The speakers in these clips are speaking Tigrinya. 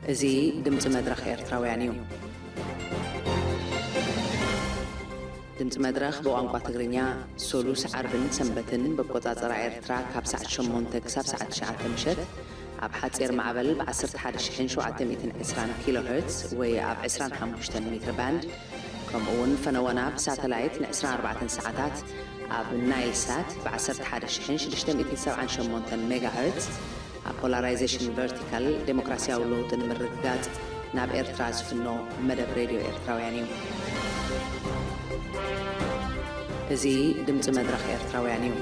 እዚ ድምፂ መድረኽ ኤርትራውያን እዩ። ድምፂ መድረኽ ብቋንቋ ትግርኛ ሶሉስ፣ ዓርብን ሰንበትን በቆፃፀራ ኤርትራ ካብ ሰዓት ሸሞንተ ክሳብ ሰዓት ትሽዓተ ምሸት ኣብ ሓፂር ማዕበል ብ ዓሰርተ ሓደ ሽሕን ሸውዓተ ሚእትን ዕስራን ኪሎ ሄርትስ ወይ ኣብ ዕስራን ሓሙሽተን ሜትር ባንድ፣ ከምኡ እውን ፈነወና ብሳተላይት ን ዕስራን ኣርባዕተን ሰዓታት ኣብ ናይል ሳት ብ ዓሰርተ ሓደ ሽሕን ሽዱሽተ ሚእትን ሰብዓን ሸሞንተን ሜጋ ሄርትስ ኣብ ፖላራይዜሽን ቨርቲካል ዴሞክራሲያዊ ለውጢ ንምርግጋጽ ናብ ኤርትራ ዝፍኖ መደብ ሬድዮ ኤርትራውያን እዩ። እዚ ድምጺ መድረኽ ኤርትራውያን እዩ።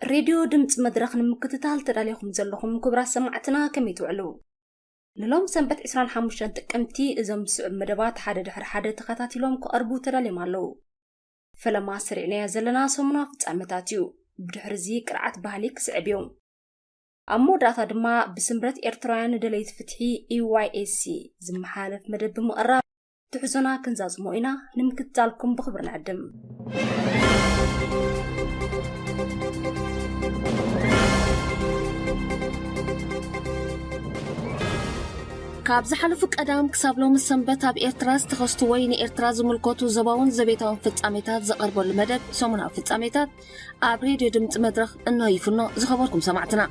ሬድዮ ድምፂ መድረኽ ንምክትታል ተዳሊኹም ዘለኹም ክቡራት ሰማዕትና ከመይ ትውዕሉ? ንሎም ሰንበት ዕስራን ሓሙሽተን ጥቅምቲ እዞም ዝስዕብ መደባት ሓደ ድሕሪ ሓደ ተኸታቲሎም ክቐርቡ ተዳልዮም ኣለዉ። ፈለማ ሰሪዕናዮ ዘለና ሰሙናዊ ፍጻመታት እዩ። ብድሕርዚ ቅርዓት ባህሊ ክስዕብ እዩ። ኣብ መወዳእታ ድማ ብስምረት ኤርትራውያን ንደለይቲ ፍትሒ፣ ኢ ዋይ ኤስ ሲ፣ ዝመሓላለፍ መደብ ብምቕራብ ትሕዞና ክንዛዝሞ ኢና። ንምክትታልኩም ብኽብሪ ንዕድም። ካብ ዝሓለፉ ቀዳም ክሳብ ሎሚ ሰንበት ኣብ ኤርትራ ዝተኸስቱ ወይ ንኤርትራ ዝምልከቱ ዞባውን ዘቤታውን ፍጻሜታት ዝቐርበሉ መደብ ሰሙናዊ ፍጻሜታት ኣብ ሬድዮ ድምጺ መድረኽ እንሆ ይፍኖ። ዝኸበርኩም ሰማዕትና፣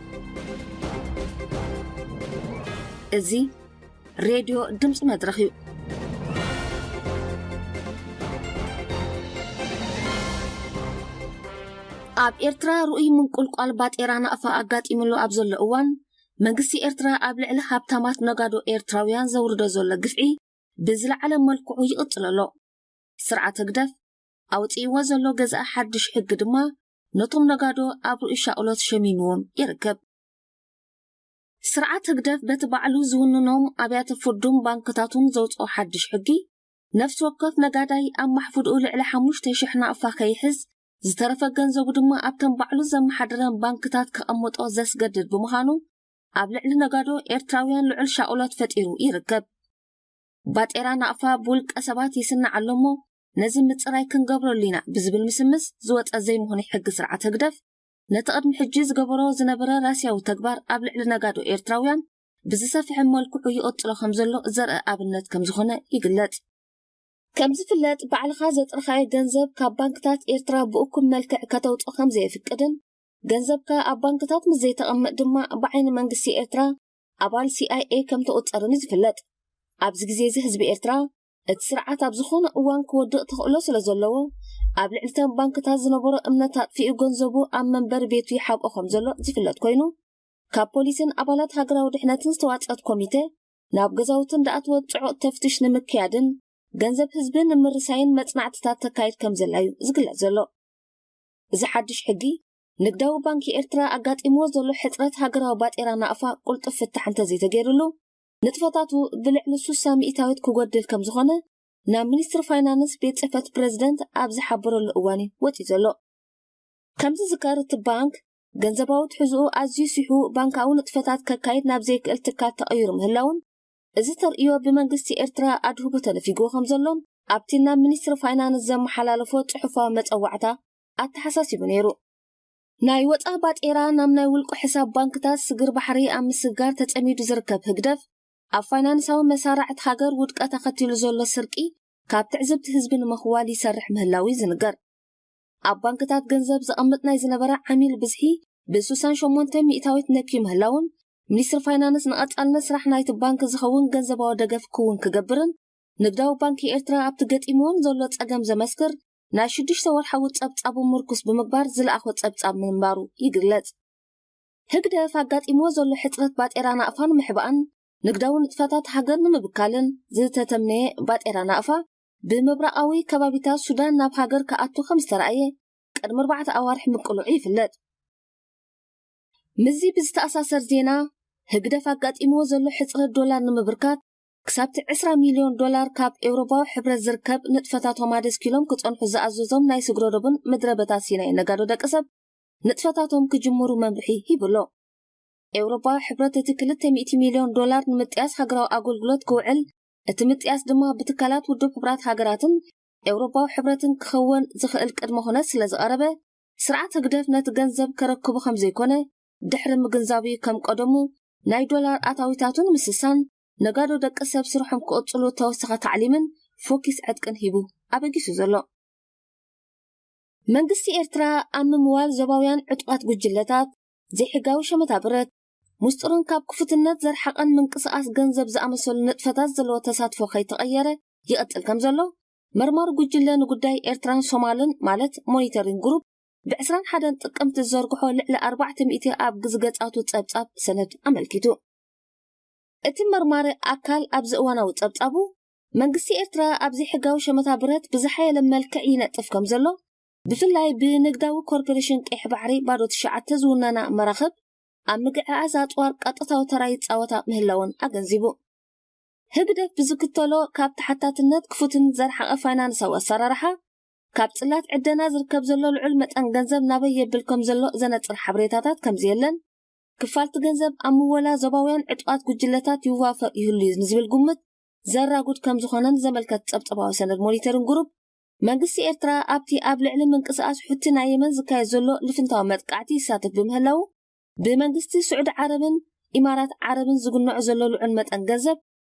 እዚ ሬድዮ ድምጺ መድረኽ እዩ። ኣብ ኤርትራ ርኡይ ምንቁልቋል ባጤራ ናቕፋ ኣጋጢምሉ ኣብ ዘሎ እዋን፣ መንግስቲ ኤርትራ ኣብ ልዕሊ ሃብታማት ነጋዶ ኤርትራውያን ዘውርዶ ዘሎ ግፍዒ ብዝለዓለ መልክዑ ይቕጽሎ ኣሎ። ስርዓት ህግደፍ ኣውጺእዎ ዘሎ ገዛኢ ሓድሽ ሕጊ ድማ ነቶም ነጋዶ ኣብ ርኡይ ሻቕሎት ሸሚምዎም ይርከብ። ስርዓት ህግደፍ በቲ ባዕሉ ዝውንኖም ኣብያተ ፍርዱን ባንክታቱን ዘውጽኦ ሓድሽ ሕጊ፣ ነፍሲ ወከፍ ነጋዳይ ኣብ ማሕፉድኡ ልዕሊ ሓሙሽተ ሽሕ ናቕፋ ከይሕዝ፣ ዝተረፈ ገንዘቡ ድማ ኣብተን ባዕሉ ዘመሓድረን ባንክታት ከቐምጦ ዘስገድድ ብምዃኑ፣ ኣብ ልዕሊ ነጋዶ ኤርትራውያን ልዑል ሻቕሎት ፈጢሩ ይርከብ። ባጤራ ናቕፋ ብውልቀ ሰባት ይስናዕ ኣሎ እሞ፣ ነዚ ምጽራይ ክንገብረሉ ኢና ብዝብል ምስምስ ዝወጸ ዘይምኹኑይ ሕጊ ስርዓት ህግደፍ፣ ነቲ ቅድሚ ሕጂ ዝገበሮ ዝነበረ ራስያዊ ተግባር ኣብ ልዕሊ ነጋዶ ኤርትራውያን ብዝሰፍሐ መልክዑ ይቕጽሎ ከም ዘሎ ዘርኢ ኣብነት ከም ዝኾነ ይግለጽ። ከም ዝፍለጥ፣ ባዕልኻ ዘጥረኻዮ ገንዘብ ካብ ባንክታት ኤርትራ ብእኩብ መልክዕ ከተውጽኦ ከም ዘየፍቅድን፣ ገንዘብካ ኣብ ባንክታት ምስ ዘይተቐምጥ ድማ ብዓይኒ መንግስቲ ኤርትራ ኣባል ሲ ኣይ ኤ ከም ትቑጸርን እዩ ዝፍለጥ። ኣብዚ ግዜ እዚ ህዝቢ ኤርትራ፣ እቲ ስርዓት ኣብ ዝኾነ እዋን ክወድቕ ተኽእሎ ስለ ዘለዎ፣ ኣብ ልዕሊ እተን ባንክታት ዝነበሮ እምነት ኣጥፊኡ ገንዘቡ ኣብ መንበሪ ቤቱ ይሓብኦ ከም ዘሎ ዝፍለጥ ኮይኑ፣ ካብ ፖሊስን ኣባላት ሃገራዊ ድሕነትን ዝተዋጸአት ኮሚተ፣ ናብ ገዛውቲ እንዳኣተወት ጽዑቕ ተፍትሽ ንምክያድን ገንዘብ ህዝቢ ንምርሳይን መጽናዕትታት ተካይድ ከም ዘላ እዩ ዝግለጽ ዘሎ። እዚ ሓድሽ ሕጊ፣ ንግዳዊ ባንኪ ኤርትራ ኣጋጢምዎ ዘሎ ሕጽረት ሃገራዊ ባጤራ ናቕፋ ቅልጡፍ ፍታሕ እንተዘይተገይርሉ፣ ንጥፈታቱ ብልዕሊ ሱሳ ሚእታዊት ክጎድል ከም ዝኾነ፣ ናብ ሚኒስትሪ ፋይናንስ ቤት ጽሕፈት ፕረዚደንት ኣብ ዝሓበረሉ እዋን እዩ ወጺኡ ዘሎ። ከም ዝዝከር፣ እቲ ባንክ፣ ገንዘባዊ ትሕዝኡ ኣዝዩ ሲሑ፣ ባንካዊ ንጥፈታት ከካይድ ናብ ዘይክእል ትካል ተቐይሩ ምህላውን፣ እዚ ተርእዮ ብመንግስቲ ኤርትራ ኣድህቦ ተነፊግዎ ከም ዘሎን ኣብቲ ናብ ሚኒስትሪ ፋይናንስ ዘመሓላለፎ ጽሑፋዊ መጸዋዕታ ኣተሓሳሲቡ ነይሩ። ናይ ወጻኢ ባጤራ ናብ ናይ ውልቁ ሕሳብ ባንክታት ስግር ባሕሪ ኣብ ምስግጋር ተጸሚዱ ዝርከብ ህግደፍ፣ ኣብ ፋይናንሳዊ መሳርዕት ሃገር ውድቀት ኣኸቲሉ ዘሎ ስርቂ ካብ ትዕዝብቲ ህዝቢ ንምኽዋል ይሰርሕ ምህላው እዩ ዝንገር። ኣብ ባንክታት ገንዘብ ዘቐምጥ ናይ ዝነበረ ዓሚል ብዝሒ ብ ሱሳን ሸሞንተ ሚእታዊት ነክዩ ምህላውን፣ ሚኒስትሪ ፋይናንስ ንቐጻልነት ስራሕ ናይቲ ባንክ ዝኸውን ገንዘባዊ ደገፍ ክውን ክገብርን፣ ንግዳዊ ባንኪ ኤርትራ ኣብቲ ገጢምዎን ዘሎ ጸገም ዘመስክር ናይ ሽዱሽተ ወርሓዊ ጸብጻቡ ምርኩስ ብምግባር ዝለኣኾ ጸብጻብ ምንባሩ ይግለጽ። ህግደፍ ኣጋጢምዎ ዘሎ ሕጽረት ባጤራ ናቕፋ ንምሕባእን ንግዳዊ ንጥፈታት ሃገር ንምብካልን ዝተተምነየ ባጤራ ናቕፋ፣ ብምብራቓዊ ከባቢታት ሱዳን ናብ ሃገር ክኣቱ ከም ዝተረኣየ ቅድሚ ኣርባዕተ ኣዋርሕ ምቅልዑ ይፍለጥ። ምስዚ ብዝተኣሳሰር ዜና፣ ህግደፍ ኣጋጢምዎ ዘሎ ሕጽረት ዶላር ንምብርካት ክሳብቲ ዕስራ ሚልዮን ዶላር ካብ ኤውሮፓዊ ሕብረት ዝርከብ ንጥፈታቶም ኣደስኪሎም ክጸንሑ ዝኣዘዞም ናይ ስግረ ዶብን ምድረ በታ ሲናይ ነጋዶ ደቂ ሰብ ንጥፈታቶም ክጅምሩ መምርሒ ሂቡ ኣሎ። ኤውሮፓዊ ሕብረት እቲ ክልተ ሚእቲ ሚልዮን ዶላር ንምጥያስ ሃገራዊ ኣገልግሎት ክውዕል፣ እቲ ምጥያስ ድማ ብትካላት ውድብ ሕቡራት ሃገራትን ኤውሮፓዊ ሕብረትን ክኸውን ዝኽእል ቅድመ ኩነት ስለ ዝቐረበ፣ ስርዓት ህግደፍ ነቲ ገንዘብ ከረክቦ ከም ዘይኮነ ድሕሪ ምግንዛቡ እዩ ከም ቀደሙ ናይ ዶላር ኣታዊታቱ ንምስሳን፣ ነጋዶ ደቂ ሰብ ስርሖም ክቕጽሉ ተወሳኺ ታዕሊምን ፎኪስ ዕጥቅን ሂቡ ኣበጊሱ ዘሎ። መንግስቲ ኤርትራ ኣብ ምምዋል ዞባውያን ዕጡቓት ጉጅለታት፣ ዘይሕጋዊ ሸመታ ብረት፣ ምስጢርን ካብ ክፉትነት ዘርሓቐን ምንቅስቓስ ገንዘብ ዝኣመሰሉ ንጥፈታት ዘለዎ ተሳትፎ ከይተቐየረ ይቐጽል ከም ዘሎ፣ መርማሪ ጉጅለ ንጉዳይ ኤርትራን ሶማልን ማለት ሞኒተሪንግ ግሩፕ ብ ዕስራን ሓደን ጥቅምቲ ዝዘርግሖ ልዕሊ ኣርባዕተ ሚእቲ ኣብ ግዝገጻቱ ጸብጻብ ሰነድ ኣመልኪቱ። እቲ መርማሪ ኣካል ኣብዚ እዋናዊ ጸብጻቡ፣ መንግስቲ ኤርትራ ኣብ ዘይሕጋዊ ሸመታ ብረት ብዝሓየለ መልክዕ ይነጥፍ ከም ዘሎ፣ ብፍላይ ብንግዳዊ ኮርፖሬሽን ቀይሕ ባሕሪ ባዶ ትሽዓተ ዝውነና መራኽብ ኣብ ምግዕዓዝ ኣጽዋር ቀጥታዊ ተራ ይጻወታ ምህላወን ኣገንዚቡ። ህግደፍ ብዝክተሎ ካብ ተሓታትነት ክፉትን ዘርሓቐ ፋይናንሳዊ ኣሰራርሓ፣ ካብ ጽላት ዕደና ዝርከብ ዘሎ ልዑል መጠን ገንዘብ ናበይ የብል ከም ዘሎ ዘነጽር ሓበሬታታት ከም ዘየለን፣ ክፋልቲ ገንዘብ ኣብ ምወላ ዞባውያን ዕጡቓት ጉጅለታት ይዋፈር ይህሉ እዩ ንዝብል ግምት ዘራጉድ ከም ዝኾነን ዘመልከት ጸብጸባዊ ሰነድ ሞኒተሪንግ ግሩፕ፣ መንግስቲ ኤርትራ ኣብቲ ኣብ ልዕሊ ምንቅስቓስ ሑቲ ናይ የመን ዝካየድ ዘሎ ልፍንታዊ መጥቃዕቲ ይሳተፍ ብምህላዉ፣ ብመንግስቲ ስዑዲ ዓረብን ኢማራት ዓረብን ዝግንዖ ዘሎ ልዑል መጠን ገንዘብ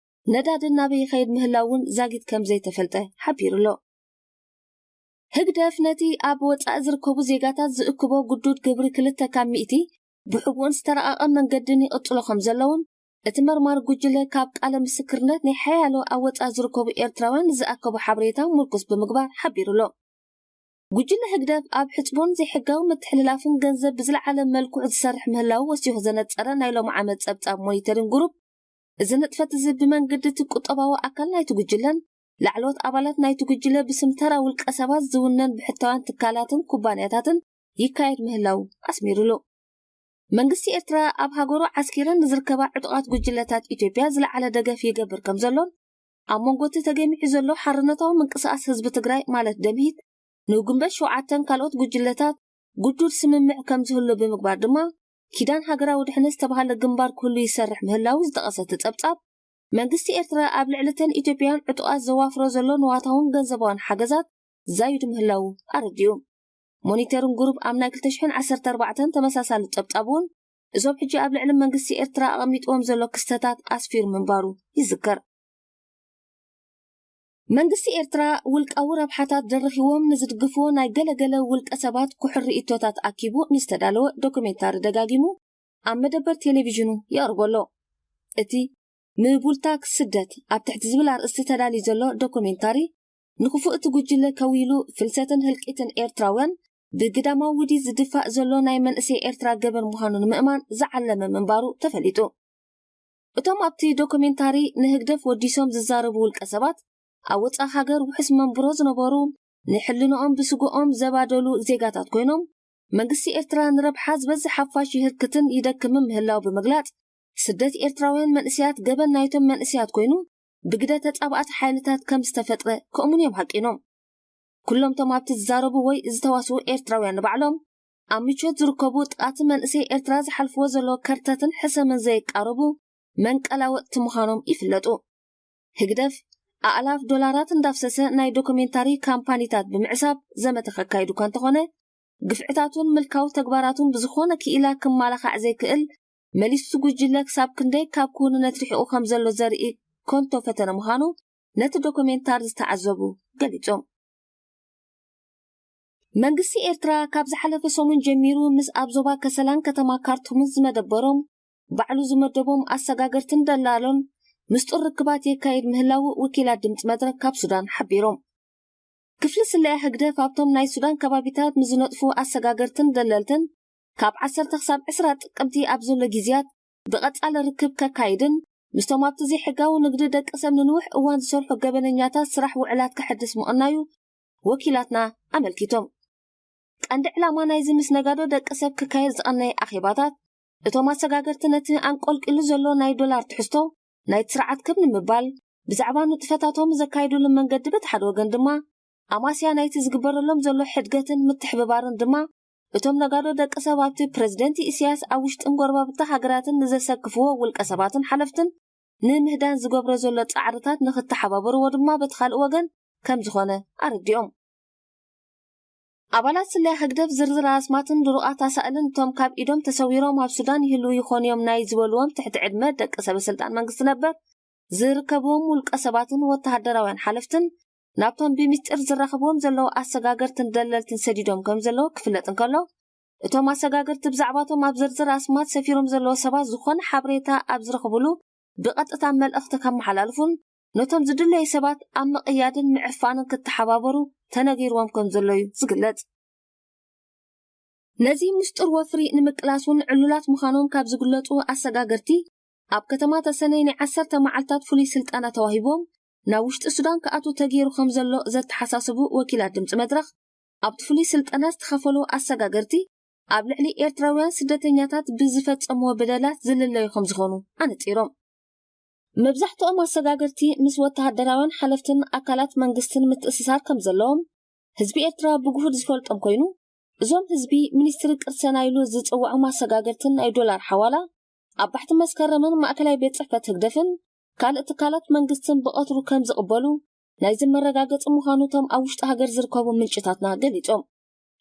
ነዳዲ ናበይ ይኸይድ ምህላው እውን ዛጊት ከም ዘይተፈልጠ ሓቢሩ ኣሎ። ህግደፍ ነቲ ኣብ ወጻኢ ዝርከቡ ዜጋታት ዝእክቦ ግዱድ ግብሪ ክልተ ካብ ሚእቲ ብሕቡእን ዝተረቓቐ መንገድን ይቕጽሎ ከም ዘለውን፣ እቲ መርማሪ ጉጅለ ካብ ቃለ ምስክርነት ናይ ሓያሎ ኣብ ወጻኢ ዝርከቡ ኤርትራውያን ዝኣከቦ ሓበሬታ ምርኩስ ብምግባር ሓቢሩ ኣሎ። ጉጅለ ህግደፍ ኣብ ሕጽቦን ዘይሕጋዊ ምትሕልላፍን ገንዘብ ብዝለዓለ መልክዑ ዝሰርሕ ምህላው ወሲኹ ዘነጸረ ናይ ሎም ዓመት ጸብጻብ ሞኒተሪንግ ግሩፕ፣ እዚ ንጥፈት እዚ ብመንገዲ እቲ ቁጠባዊ ኣካል ናይቲ ጉጅለን ላዕለዎት ኣባላት ናይቲ ጉጅለ ብስም ተራ ውልቀ ሰባት ዝውነን ብሕታውያን ትካላትን ኩባንያታትን ይካየድ ምህላው ኣስሚሩሉ። መንግስቲ ኤርትራ ኣብ ሃገሩ ዓስኪረን ንዝርከባ ዕጡቓት ጉጅለታት ኢትዮጵያ ዝለዓለ ደገፍ ይገብር ከም ዘሎን፣ ኣብ መንጎ እቲ ተገሚዑ ዘሎ ሓርነታዊ ምንቅስቓስ ህዝቢ ትግራይ ማለት ደምሂት፣ ንግንቦት ሸውዓተን ካልኦት ጉጅለታት ግዱድ ስምምዕ ከም ዝህሉ ብምግባር ድማ፣ ኪዳን ሃገራዊ ድሕነት ዝተባህለ ግንባር ክህሉ ይሰርሕ ምህላው ዝጠቐሰ እቲ ጸብጻብ፣ መንግስቲ ኤርትራ ኣብ ልዕሊ እተን ኢትዮጵያውያን ዕጡቓት ዘዋፍሮ ዘሎ ንዋታውን ገንዘባውን ሓገዛት ዛይዱ ምህላው ኣረዲኡ። ሞኒተሪንግ ግሩፕ ኣብ ናይ ክልተ ሽሕን ዓሰርተ ኣርባዕተን ተመሳሳሊ ጸብጻብ እውን፣ እዞም ሕጂ ኣብ ልዕሊ መንግስቲ ኤርትራ ኣቐሚጥዎም ዘሎ ክስተታት ኣስፊሩ ምንባሩ ይዝከር። መንግስቲ ኤርትራ ውልቃዊ ረብሓታት ደርኺዎም ንዝድግፍዎ ናይ ገለገለ ውልቀ ሰባት ኩሕል ርእይቶታት ኣኪቡ ንዝተዳለወ ዶኩሜንታሪ ደጋጊሙ ኣብ መደበር ቴሌቪዥኑ የቕርቦ ኣሎ። እቲ ምቡልታክ ስደት ኣብ ትሕቲ ዝብል ኣርእስቲ ተዳልዩ ዘሎ ዶኩሜንታሪ፣ ንክፉእ እቲ ጉጅለ ከዊሉ ፍልሰትን ህልቂትን ኤርትራውያን ብግዳማዊ ውዲ ዝድፋእ ዘሎ ናይ መንእሰይ ኤርትራ ገበን ምዃኑ ንምእማን ዝዓለመ ምንባሩ ተፈሊጡ። እቶም ኣብቲ ዶኩሜንታሪ ንህግደፍ ወዲሶም ዝዛረቡ ውልቀ ሰባት፣ ኣብ ወጻኢ ሃገር ውሑስ መንብሮ ዝነበሩ፣ ንሕልንኦም ብስግኦም ዘባደሉ ዜጋታት ኮይኖም፣ መንግስቲ ኤርትራ ንረብሓ ዝበዝሕ ሓፋሽ ይህርክትን ይደክምን ምህላው ብምግላጽ፣ ስደት ኤርትራውያን መንእሰያት ገበን ናይቶም መንእሰያት ኮይኑ፣ ብግደ ተጻባእቲ ሓይልታት ከም ዝተፈጥረ ከእሙን እዮም ሓቂኖም። ኩሎም እቶም ኣብቲ ዝዛረቡ ወይ ዝተዋስኡ ኤርትራውያን ንባዕሎም፣ ኣብ ምቾት ዝርከቡ ጥቓቲ መንእሰይ ኤርትራ ዝሓልፍዎ ዘሎ ከርተትን ሕሰምን ዘይቃረቡ መንቀላወጥቲ ምዃኖም ይፍለጡ። ህግደፍ ኣእላፍ ዶላራት እንዳፍሰሰ ናይ ዶኩሜንታሪ ካምፓኒታት ብምዕሳብ ዘመተ ከካይዱ እኳ እንተኾነ፣ ግፍዕታቱን ምልካዊ ተግባራቱን ብዝኾነ ክኢላ ክማላኻዕ ዘይክእል፣ መሊሱ ጉጅለ ክሳብ ክንደይ ካብ ክውንነት ርሒቑ ከም ዘሎ ዘርኢ ኮንቶ ፈተነ ምዃኑ ነቲ ዶኩሜንታሪ ዝተዓዘቡ ገሊጾም። መንግስቲ ኤርትራ ካብ ዝሓለፈ ሰሙን ጀሚሩ ምስ ኣብ ዞባ ከሰላን ከተማ ካርቱምን ዝመደበሮም ባዕሉ ዝመደቦም ኣሰጋገርትን ደላሎን ምስጢር ርክባት የካይድ ምህላው ወኪላት ድምፂ መድረክ ካብ ሱዳን ሓቢሮም። ክፍሊ ስለያ ህግደፍ ኣብቶም ናይ ሱዳን ከባቢታት ምስ ዝነጥፉ ኣሰጋገርትን ደለልትን ካብ ዓሰርተ ክሳብ ዕስራ ጥቅምቲ ኣብ ዘሎ ግዜያት ብቐጻሊ ርክብ ከካይድን ምስቶም ኣብቲ ዘይሕጋዊ ንግዲ ደቂ ሰብ ንንውሕ እዋን ዝሰርሑ ገበነኛታት ስራሕ ውዕላት ክሕድስ ምቕናዩ ወኪላትና ኣመልኪቶም። ቀንዲ ዕላማ ናይዚ ምስ ነጋዶ ደቂ ሰብ ክካየድ ዝቐነየ ኣኼባታት፣ እቶም ኣሰጋገርቲ ነቲ ኣንቆልቂሉ ዘሎ ናይ ዶላር ትሕዝቶ ናይቲ ስርዓት ክብ ንምባል፣ ብዛዕባ ንጥፈታቶም ዘካይዱሉ መንገዲ በቲ ሓደ ወገን ድማ ኣማስያ ናይቲ ዝግበረሎም ዘሎ ሕድገትን ምትሕብባርን ድማ እቶም ነጋዶ ደቂ ሰብ ኣብቲ ፕረዚደንት ኢሳያስ ኣብ ውሽጥን ጎረባብቲ ሃገራትን ንዘሰክፍዎ ውልቀ ሰባትን ሓለፍትን ንምህዳን ዝገብሮ ዘሎ ጻዕርታት ንክተሓባበርዎ ድማ በቲ ካልእ ወገን ከም ዝኾነ ኣረዲኦም። ኣባላት ስለያ ህግደፍ ዝርዝር ኣስማትን ድሩቓት ኣሳእልን እቶም ካብ ኢዶም ተሰዊሮም ኣብ ሱዳን ይህልዉ ይኾኑ እዮም ናይ ዝበልዎም ትሕቲ ዕድመ ደቂ ሰበ ስልጣን መንግስቲ ነበር ዝርከብዎም ውልቀ ሰባትን ወተሃደራውያን ሓለፍትን ናብቶም ብሚስጢር ዝራኸብዎም ዘለዉ ኣሰጋገርትን ደለልትን ሰዲዶም ከም ዘለዉ ክፍለጥ እንከሎ፣ እቶም ኣሰጋገርቲ ብዛዕባቶም ኣብ ዝርዝር ኣስማት ሰፊሮም ዘለዉ ሰባት ዝኾነ ሓበሬታ ኣብ ዝረኽብሉ ብቐጥታ መልእኽቲ ከመሓላልፉን ነቶም ዝድለዩ ሰባት ኣብ ምቕያድን ምዕፋንን ክተሓባበሩ ተነጊርዎም ከም ዘሎ እዩ ዝግለጽ። ነዚ ምስጢር ወፍሪ ንምቅላስ እውን ዕሉላት ምዃኖም ካብ ዝግለጹ ኣሰጋገርቲ፣ ኣብ ከተማ ተሰነይ ናይ ዓሰርተ መዓልታት ፍሉይ ስልጠና ተዋሂቦም ናብ ውሽጢ ሱዳን ክኣትዉ ተገይሩ ከም ዘሎ ዘተሓሳስቡ ወኪላት ድምፂ መድረኽ፣ ኣብቲ ፍሉይ ስልጠና ዝተኸፈሉ ኣሰጋገርቲ ኣብ ልዕሊ ኤርትራውያን ስደተኛታት ብዝፈጸምዎ በደላት ዝልለዩ ከም ዝኾኑ ኣነጺሮም። መብዛሕትኦም ኣሰጋገርቲ ምስ ወተሃደራውያን ሓለፍትን ኣካላት መንግስትን ምትእስሳር ከም ዘለዎም ህዝቢ ኤርትራ ብግሁድ ዝፈልጦም ኮይኑ፣ እዞም ህዝቢ ሚኒስትሪ ቅርሰና ኢሉ ዝጽውዖም ኣሰጋገርትን ናይ ዶላር ሓዋላ ኣብ ባሕቲ መስከረምን ማእከላይ ቤት ጽሕፈት ህግደፍን ካልእ ትካላት መንግስትን ብቐትሩ ከም ዝቕበሉ ናይዚ መረጋገጺ ምዃኑ እቶም ኣብ ውሽጢ ሃገር ዝርከቡ ምንጭታትና ገሊጾም።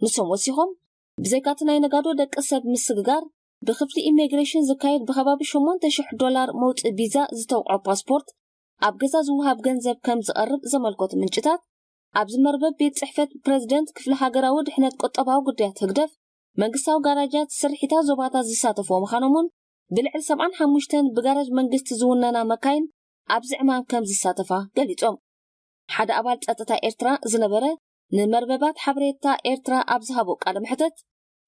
ንሶም ወሲኾም፣ ብዘይካቲ ናይ ነጋዶ ደቂ ሰብ ምስግጋር፣ ብክፍሊ ኢሚግሬሽን ዝካየድ ብከባቢ ሸሞንተ ሽሕ ዶላር መውጽኢ ቪዛ ዝተውቅዖ ፓስፖርት፣ ኣብ ገዛ ዝወሃብ ገንዘብ ከም ዝቐርብ ዘመልከቱ ምንጭታት፣ ኣብዚ መርበብ ቤት ጽሕፈት ፕረዚደንት ክፍሊ ሃገራዊ ድሕነት ቁጠባዊ ጉዳያት ህግደፍ፣ መንግስታዊ ጋራጃት፣ ስርሒታት ዞባታት ዝሳተፍዎ ምዃኖምን ብልዕሊ ሰብዓን ሓሙሽተን ብጋራጅ መንግስቲ ዝውነና መካይን ኣብዚ ዕማም ከም ዝሳተፋ ገሊጾም። ሓደ ኣባል ጸጥታ ኤርትራ ዝነበረ ንመርበባት ሓበሬታ ኤርትራ ኣብ ዝሃቦ ቃለ መሕተት፣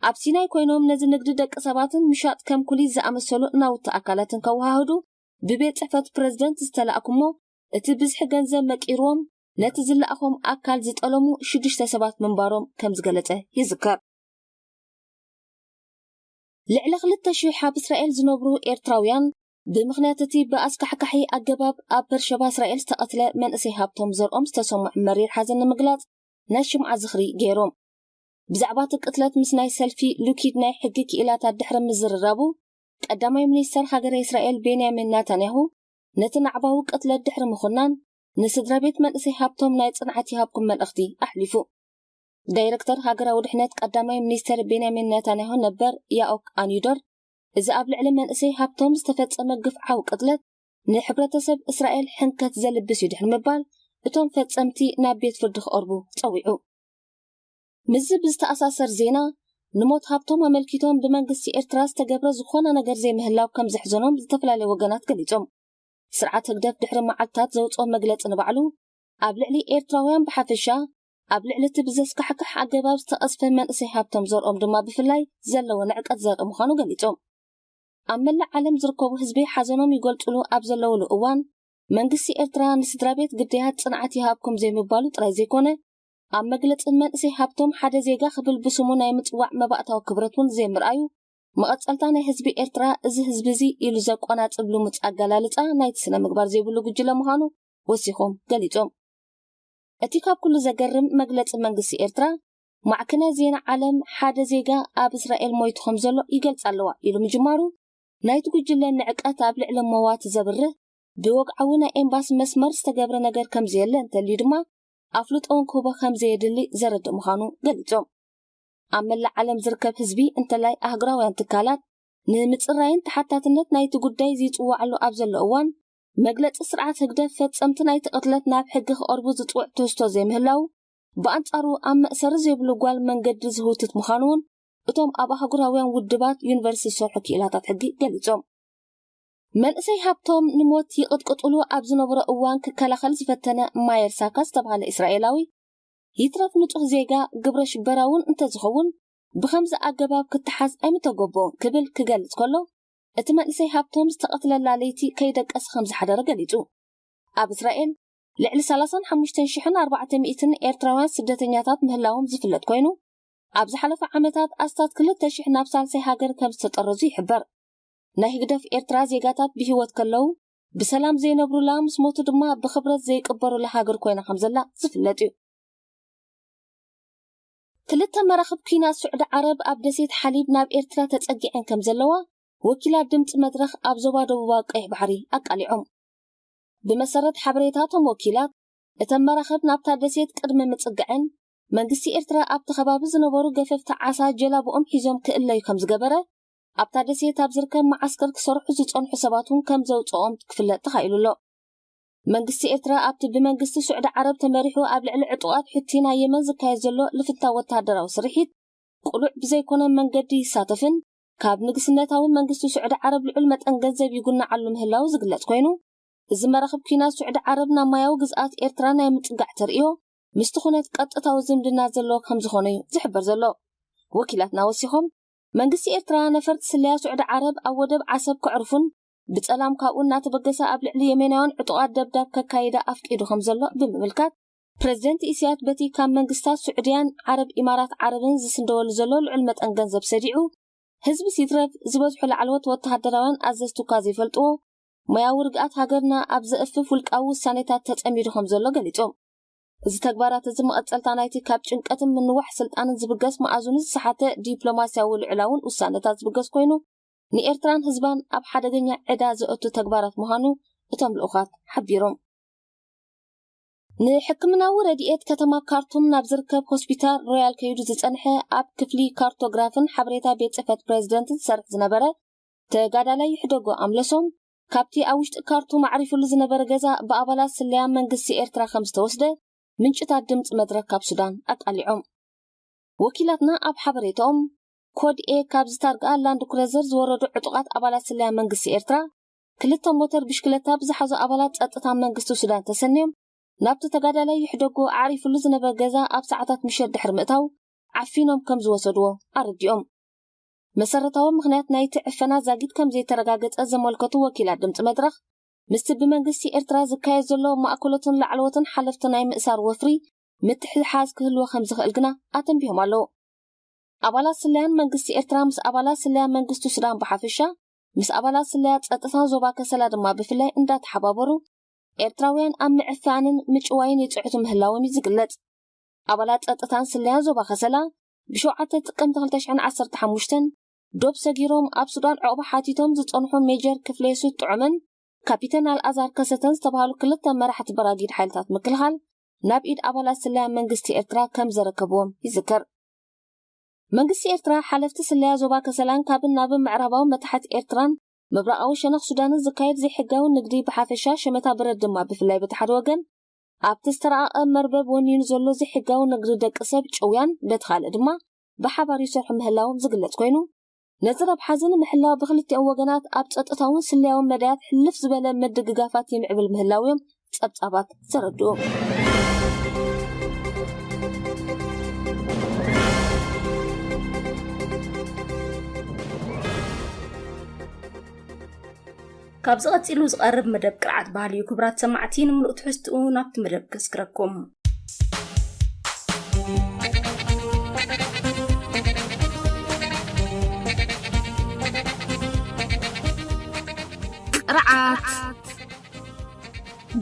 ኣብ ሲናይ ኮይኖም ነዚ ንግዲ ደቂ ሰባትን ምሻጥ ከም ኩሊት ዝኣመሰሉ ናውቲ ኣካላትን ከወሃህዱ ብቤት ጽሕፈት ፕረዚደንት ዝተላእኩሞ እቲ ብዝሒ ገንዘብ መቂርዎም ነቲ ዝለኣኾም ኣካል ዝጠለሙ ሽዱሽተ ሰባት ምንባሮም ከም ዝገለጸ ይዝከር። ልዕሊ ክልተ ሽሕ ኣብ እስራኤል ዝነብሩ ኤርትራውያን ብምኽንያት እቲ ብኣስካሕካሒ ኣገባብ ኣብ በርሸባ እስራኤል ዝተቐትለ መንእሰይ ሃብቶም ዘርኦም ዝተሰምዖ መሪር ሓዘን ንምግላጽ ናይ ሽምዓ ዝኽሪ ገይሮም። ብዛዕባ እቲ ቅትለት ምስ ናይ ሰልፊ ሉኪድ ናይ ሕጊ ክኢላታት ድሕሪ ምዝርራቡ፣ ቀዳማይ ሚኒስተር ሃገረ እስራኤል ቤንያሚን ናታንያሁ ነቲ ናዕባዊ ቅትለት ድሕሪ ምኹናን ንስድራ ቤት መንእሰይ ሃብቶም ናይ ጽንዓት ይሃብኩም መልእኽቲ ኣሕሊፉ። ዳይረክተር ሃገራዊ ድሕነት ቀዳማይ ሚኒስተር ቤንያሚን ናታንያሁ ነበር ያኦክ ኣንዩደር፣ እዚ ኣብ ልዕሊ መንእሰይ ሃብቶም ዝተፈጸመ ግፍዓዊ ቅትለት ንሕብረተሰብ እስራኤል ሕንከት ዘልብስ እዩ ድሕሪ ምባል፣ እቶም ፈጸምቲ ናብ ቤት ፍርዲ ክቐርቡ ጸዊዑ። ምስዚ ብዝተኣሳሰር ዜና፣ ንሞት ሃብቶም ኣመልኪቶም ብመንግስቲ ኤርትራ ዝተገብረ ዝኾነ ነገር ዘይምህላው ከም ዘሕዘኖም ዝተፈላለዩ ወገናት ገሊጾም። ስርዓት ህግደፍ ድሕሪ መዓልታት ዘውጽኦ መግለጺ ንባዕሉ፣ ኣብ ልዕሊ ኤርትራውያን ብሓፈሻ፣ ኣብ ልዕሊ እቲ ብዘስካሕክሕ ኣገባብ ዝተቐዝፈ መንእሰይ ሃብቶም ዘርኦም ድማ ብፍላይ ዘለዎ ንዕቀት ዘርኢ ምዃኑ ገሊጾም። ኣብ መላእ ዓለም ዝርከቡ ህዝቢ ሓዘኖም ይገልጽሉ ኣብ ዘለውሉ እዋን፣ መንግስቲ ኤርትራ ንስድራ ቤት ግዳያት ጽንዓት ይሃብኩም ዘይምባሉ ጥራይ ዘይኮነ፣ ኣብ መግለጺ መንእሰይ ሃብቶም ሓደ ዜጋ ክብል ብስሙ ናይ ምጽዋዕ መባእታዊ ክብረት እውን ዘይምርኣዩ፣ መቐጸልታ ናይ ህዝቢ ኤርትራ እዚ ህዝቢ እዚ ኢሉ ዘቆናጽብ ልሙጽ ኣገላልጻ ናይቲ ስነ ምግባር ዘይብሉ ጉጅለ ምዃኑ ወሲኾም ገሊጾም። እቲ ካብ ኩሉ ዘገርም መግለጺ መንግስቲ ኤርትራ፣ ማዕከናት ዜና ዓለም ሓደ ዜጋ ኣብ እስራኤል ሞይቱ ከም ዘሎ ይገልጽ ኣለዋ ኢሉ ምጅማሩ፣ ናይቲ ጉጅለ ንዕቀት ኣብ ልዕሊ መዋቲ ዘብርህ ብወግዓዊ ናይ ኤምባሲ መስመር ዝተገብረ ነገር ከም ዘየለ እንተልዩ ድማ ኣፍልጦ እውን ክህቦ ከም ዘየድሊ ዘረድእ ምዃኑ ገሊጾም። ኣብ መላእ ዓለም ዝርከብ ህዝቢ እንተላይ ኣህጉራውያን ትካላት ንምጽራይን ተሓታትነት ናይቲ ጉዳይ ዝጽዋዓሉ ኣብ ዘሎ እዋን፣ መግለጺ ስርዓት ህግደፍ ፈጸምቲ ናይቲ ቅትለት ናብ ሕጊ ክቐርቡ ዝጽውዕ ትሕዝቶ ዘይምህላው፣ ብኣንጻሩ ኣብ መእሰሪ ዘይብሉ ጓል መንገዲ ዝህውትት ምዃኑ እውን እቶም ኣብ ኣህጉራውያን ውድባት ዩኒቨርሲቲ ዝሰርሑ ክኢላታት ሕጊ ገሊጾም። መንእሰይ ሃብቶም ንሞት ይቕጥቅጥሉ ኣብ ዝነበሮ እዋን ክከላኸል ዝፈተነ ማየር ሳካ ዝተባህለ እስራኤላዊ፣ ይትረፍ ንጹህ ዜጋ ግብረ ሽበራ እውን እንተዝኸውን ብኸምዚ ኣገባብ ክተሓዝ ኣይምተገቦን ክብል ክገልጽ ከሎ፣ እቲ መንእሰይ ሃብቶም ዝተቐትለላ ለይቲ ከይደቀሰ ከም ዝሓደረ ገሊጹ። ኣብ እስራኤል ልዕሊ ሰላሳን ሓሙሽተን ሽሕን ኣርባዕተ ሚእትን ኤርትራውያን ስደተኛታት ምህላዎም ዝፍለጥ ኮይኑ፣ ኣብ ዝሓለፈ ዓመታት ኣስታት ክልተ ሽሕ ናብ ሳልሳይ ሃገር ከም ዝተጠረዙ ይሕበር። ናይ ህግደፍ ኤርትራ ዜጋታት ብህይወት ከለዉ ብሰላም ዘይነብሩላ፣ ምስ ሞቱ ድማ ብኽብረት ዘይቅበሩላ ሃገር ኮይና ከም ዘላ ዝፍለጥ እዩ። ክልተ መራኽብ ኲናት ስዑዲ ዓረብ ኣብ ደሴት ሓሊብ ናብ ኤርትራ ተጸጊዐን ከም ዘለዋ ወኪላት ድምጺ መድረኽ ኣብ ዞባ ደቡባዊ ቀይሕ ባሕሪ ኣቃሊዖም። ብመሰረት ሓበሬታ እቶም ወኪላት፣ እተን መራኽብ ናብታ ደሴት ቅድሚ ምጽግዐን፣ መንግስቲ ኤርትራ ኣብቲ ከባቢ ዝነበሩ ገፈፍቲ ዓሳ ጀላብኦም ሒዞም ክእለዩ ከም ዝገበረ፣ ኣብታ ደሴት ኣብ ዝርከብ መዓስከር ክሰርሑ ዝጸንሑ ሰባት እውን ከም ዘውጽኦም ክፍለጥ ተኻኢሉ ኣሎ። መንግስቲ ኤርትራ ኣብቲ ብመንግስቲ ስዑዲ ዓረብ ተመሪሑ ኣብ ልዕሊ ዕጡቓት ሑቲ ናይ የመን ዝካየድ ዘሎ ልፍንታዊ ወተሃደራዊ ስርሒት ቅሉዕ ብዘይኮነ መንገዲ ይሳተፍን ካብ ንግስነታዊ መንግስቲ ስዑዲ ዓረብ ልዑል መጠን ገንዘብ ይጉናዓሉ ምህላው ዝግለጽ ኮይኑ፣ እዚ መራኽብ ኲናት ስዑዲ ዓረብ ናብ ማያዊ ግዝኣት ኤርትራ ናይ ምጽጋዕ ተርእዮ ምስቲ ኩነት ቀጥታዊ ዝምድና ዘለዎ ከም ዝኾነ እዩ ዝሕበር ዘሎ። ወኪላትና ወሲኾም፣ መንግስቲ ኤርትራ ነፈርቲ ስለያ ስዑዲ ዓረብ ኣብ ወደብ ዓሰብ ከዕርፉን ብጸላም ካብኡ እናተበገሰ ኣብ ልዕሊ የመናውያን ዕጡቓት ደብዳብ ከካይዳ ኣፍቂዱ ከም ዘሎ ብምምልካት፣ ፕሬዚደንት ኢሳያስ በቲ ካብ መንግስታት ስዑድያን ዓረብ ኢማራት ዓረብን ዝስንደወሉ ዘሎ ልዑል መጠን ገንዘብ ሰዲዑ፣ ህዝቢ ሲትረፍ ዝበዝሑ ላዕለዎት ወተሃደራውያን ኣዘዝቲ እኳ ዘይፈልጥዎ፣ ሞያዊ ርግኣት ሃገርና ኣብ ዘእፍፍ ውልቃዊ ውሳኔታት ተጸሚዱ ከም ዘሎ ገሊጾም። እዚ ተግባራት እዚ መቐጸልታ ናይቲ ካብ ጭንቀትን ምንዋሕ ስልጣንን ዝብገስ መኣዝኑ ዝሰሓተ ዲፕሎማስያዊ ልዑላውን ውሳነታት ዝብገስ ኮይኑ፣ ንኤርትራን ህዝባን ኣብ ሓደገኛ ዕዳ ዘእቱ ተግባራት ምዃኑ እቶም ልኡኻት ሓቢሮም። ንሕክምናዊ ረድኤት ከተማ ካርቱም ናብ ዝርከብ ሆስፒታል ሮያል ከይዱ ዝጸንሐ ኣብ ክፍሊ ካርቶግራፍን ሓበሬታ ቤት ጽሕፈት ፕሬዚደንትን ዝሰርሕ ዝነበረ ተጋዳላይ ይሕደጎ ኣምለሶም፣ ካብቲ ኣብ ውሽጢ ካርቱም ኣዕሪፉሉ ዝነበረ ገዛ ብኣባላት ስለያ መንግስቲ ኤርትራ ከም ዝተወስደ ምንጭታት ድምጺ መድረኽ ካብ ሱዳን ኣቃሊዖም። ወኪላትና ኣብ ሓበሬታኦም፣ ኮድ ኤ ካብ ዝታርግኣ ላንድ ክሩዘር ዝወረዱ ዕጡቓት ኣባላት ስለያ መንግስቲ ኤርትራ፣ ክልተ ሞተር ብሽክለታ ብዝሓዙ ኣባላት ጸጥታ መንግስቲ ሱዳን ተሰንዮም፣ ናብቲ ተጋዳላይ ይሕደጎ ኣዕሪፉሉ ዝነበረ ገዛ ኣብ ሰዓታት ምሸት ድሕሪ ምእታው፣ ዓፊኖም ከም ዝወሰድዎ ኣረዲኦም። መሰረታዊ ምኽንያት ናይቲ ዕፈና ዛጊት ከም ዘይተረጋገጸ ዘመልከቱ ወኪላት ድምጺ መድረኽ፣ ምስቲ ብመንግስቲ ኤርትራ ዝካየድ ዘሎ ማእከሎትን ላዕለዎትን ሓለፍቲ ናይ ምእሳር ወፍሪ ምትሕሓዝ ክህልዎ ከም ዝኽእል ግና ኣተንቢሆም ኣለዉ። ኣባላት ስለያን መንግስቲ ኤርትራ ምስ ኣባላት ስለያ መንግስቲ ሱዳን ብሓፈሻ፣ ምስ ኣባላት ስለያ ጸጥታን ዞባ ከሰላ ድማ ብፍላይ እንዳተሓባበሩ፣ ኤርትራውያን ኣብ ምዕፋንን ምጭዋይን ይጽዕቱ ምህላዎም እዩ ዝግለጽ። ኣባላት ጸጥታን ስለያን ዞባ ከሰላ፣ ብሸውዓተ ጥቅምቲ ክልተ ሽሕን ዓሰርተ ሓሙሽተን ዶብ ሰጊሮም ኣብ ሱዳን ዑቕባ ሓቲቶም ዝጸንሑ ሜጀር ክፍሌ ሱት ጥዑምን ካፒተን ኣልኣዛር ከሰተን ዝተባህሉ ክልተ መራሕቲ በራጊድ ሓይልታት ምክልኻል፣ ናብ ኢድ ኣባላት ስለያ መንግስቲ ኤርትራ ከም ዘረከብዎም ይዝከር። መንግስቲ ኤርትራ፣ ሓለፍቲ ስለያ ዞባ ከሰላን ካብን ናብን ምዕራባዊ መታሕት ኤርትራን ምብራቓዊ ሸነኽ ሱዳንን ዝካየድ ዘይሕጋዊ ንግዲ ብሓፈሻ፣ ሸመታ ብረት ድማ ብፍላይ በቲ ሓደ ወገን፣ ኣብቲ ዝተራቐቐ መርበብ ወኒኑ ዘሎ ዘይሕጋዊ ንግዲ ደቂ ሰብ ጭውያን፣ በቲ ካልእ ድማ ብሓባር ይሰርሑ ምህላዎም ዝግለጽ ኮይኑ፣ ነዚ ረብሓ እዚ ንምሕላው ብክልቲኦም ወገናት ኣብ ጸጥታውን ስለያውን መዳያት ሕልፍ ዝበለ ምድግጋፋት ይምዕብል ምህላው እዮም ጸብጻባት ዘረድኡ። ካብዚ ቀጺሉ ዝቐርብ መደብ ቅርዓት ባህሊ እዩ። ክቡራት ሰማዕቲ፣ ንምሉእ ትሕዝትኡ ናብቲ መደብ ከስግረኩም። ቅርዓት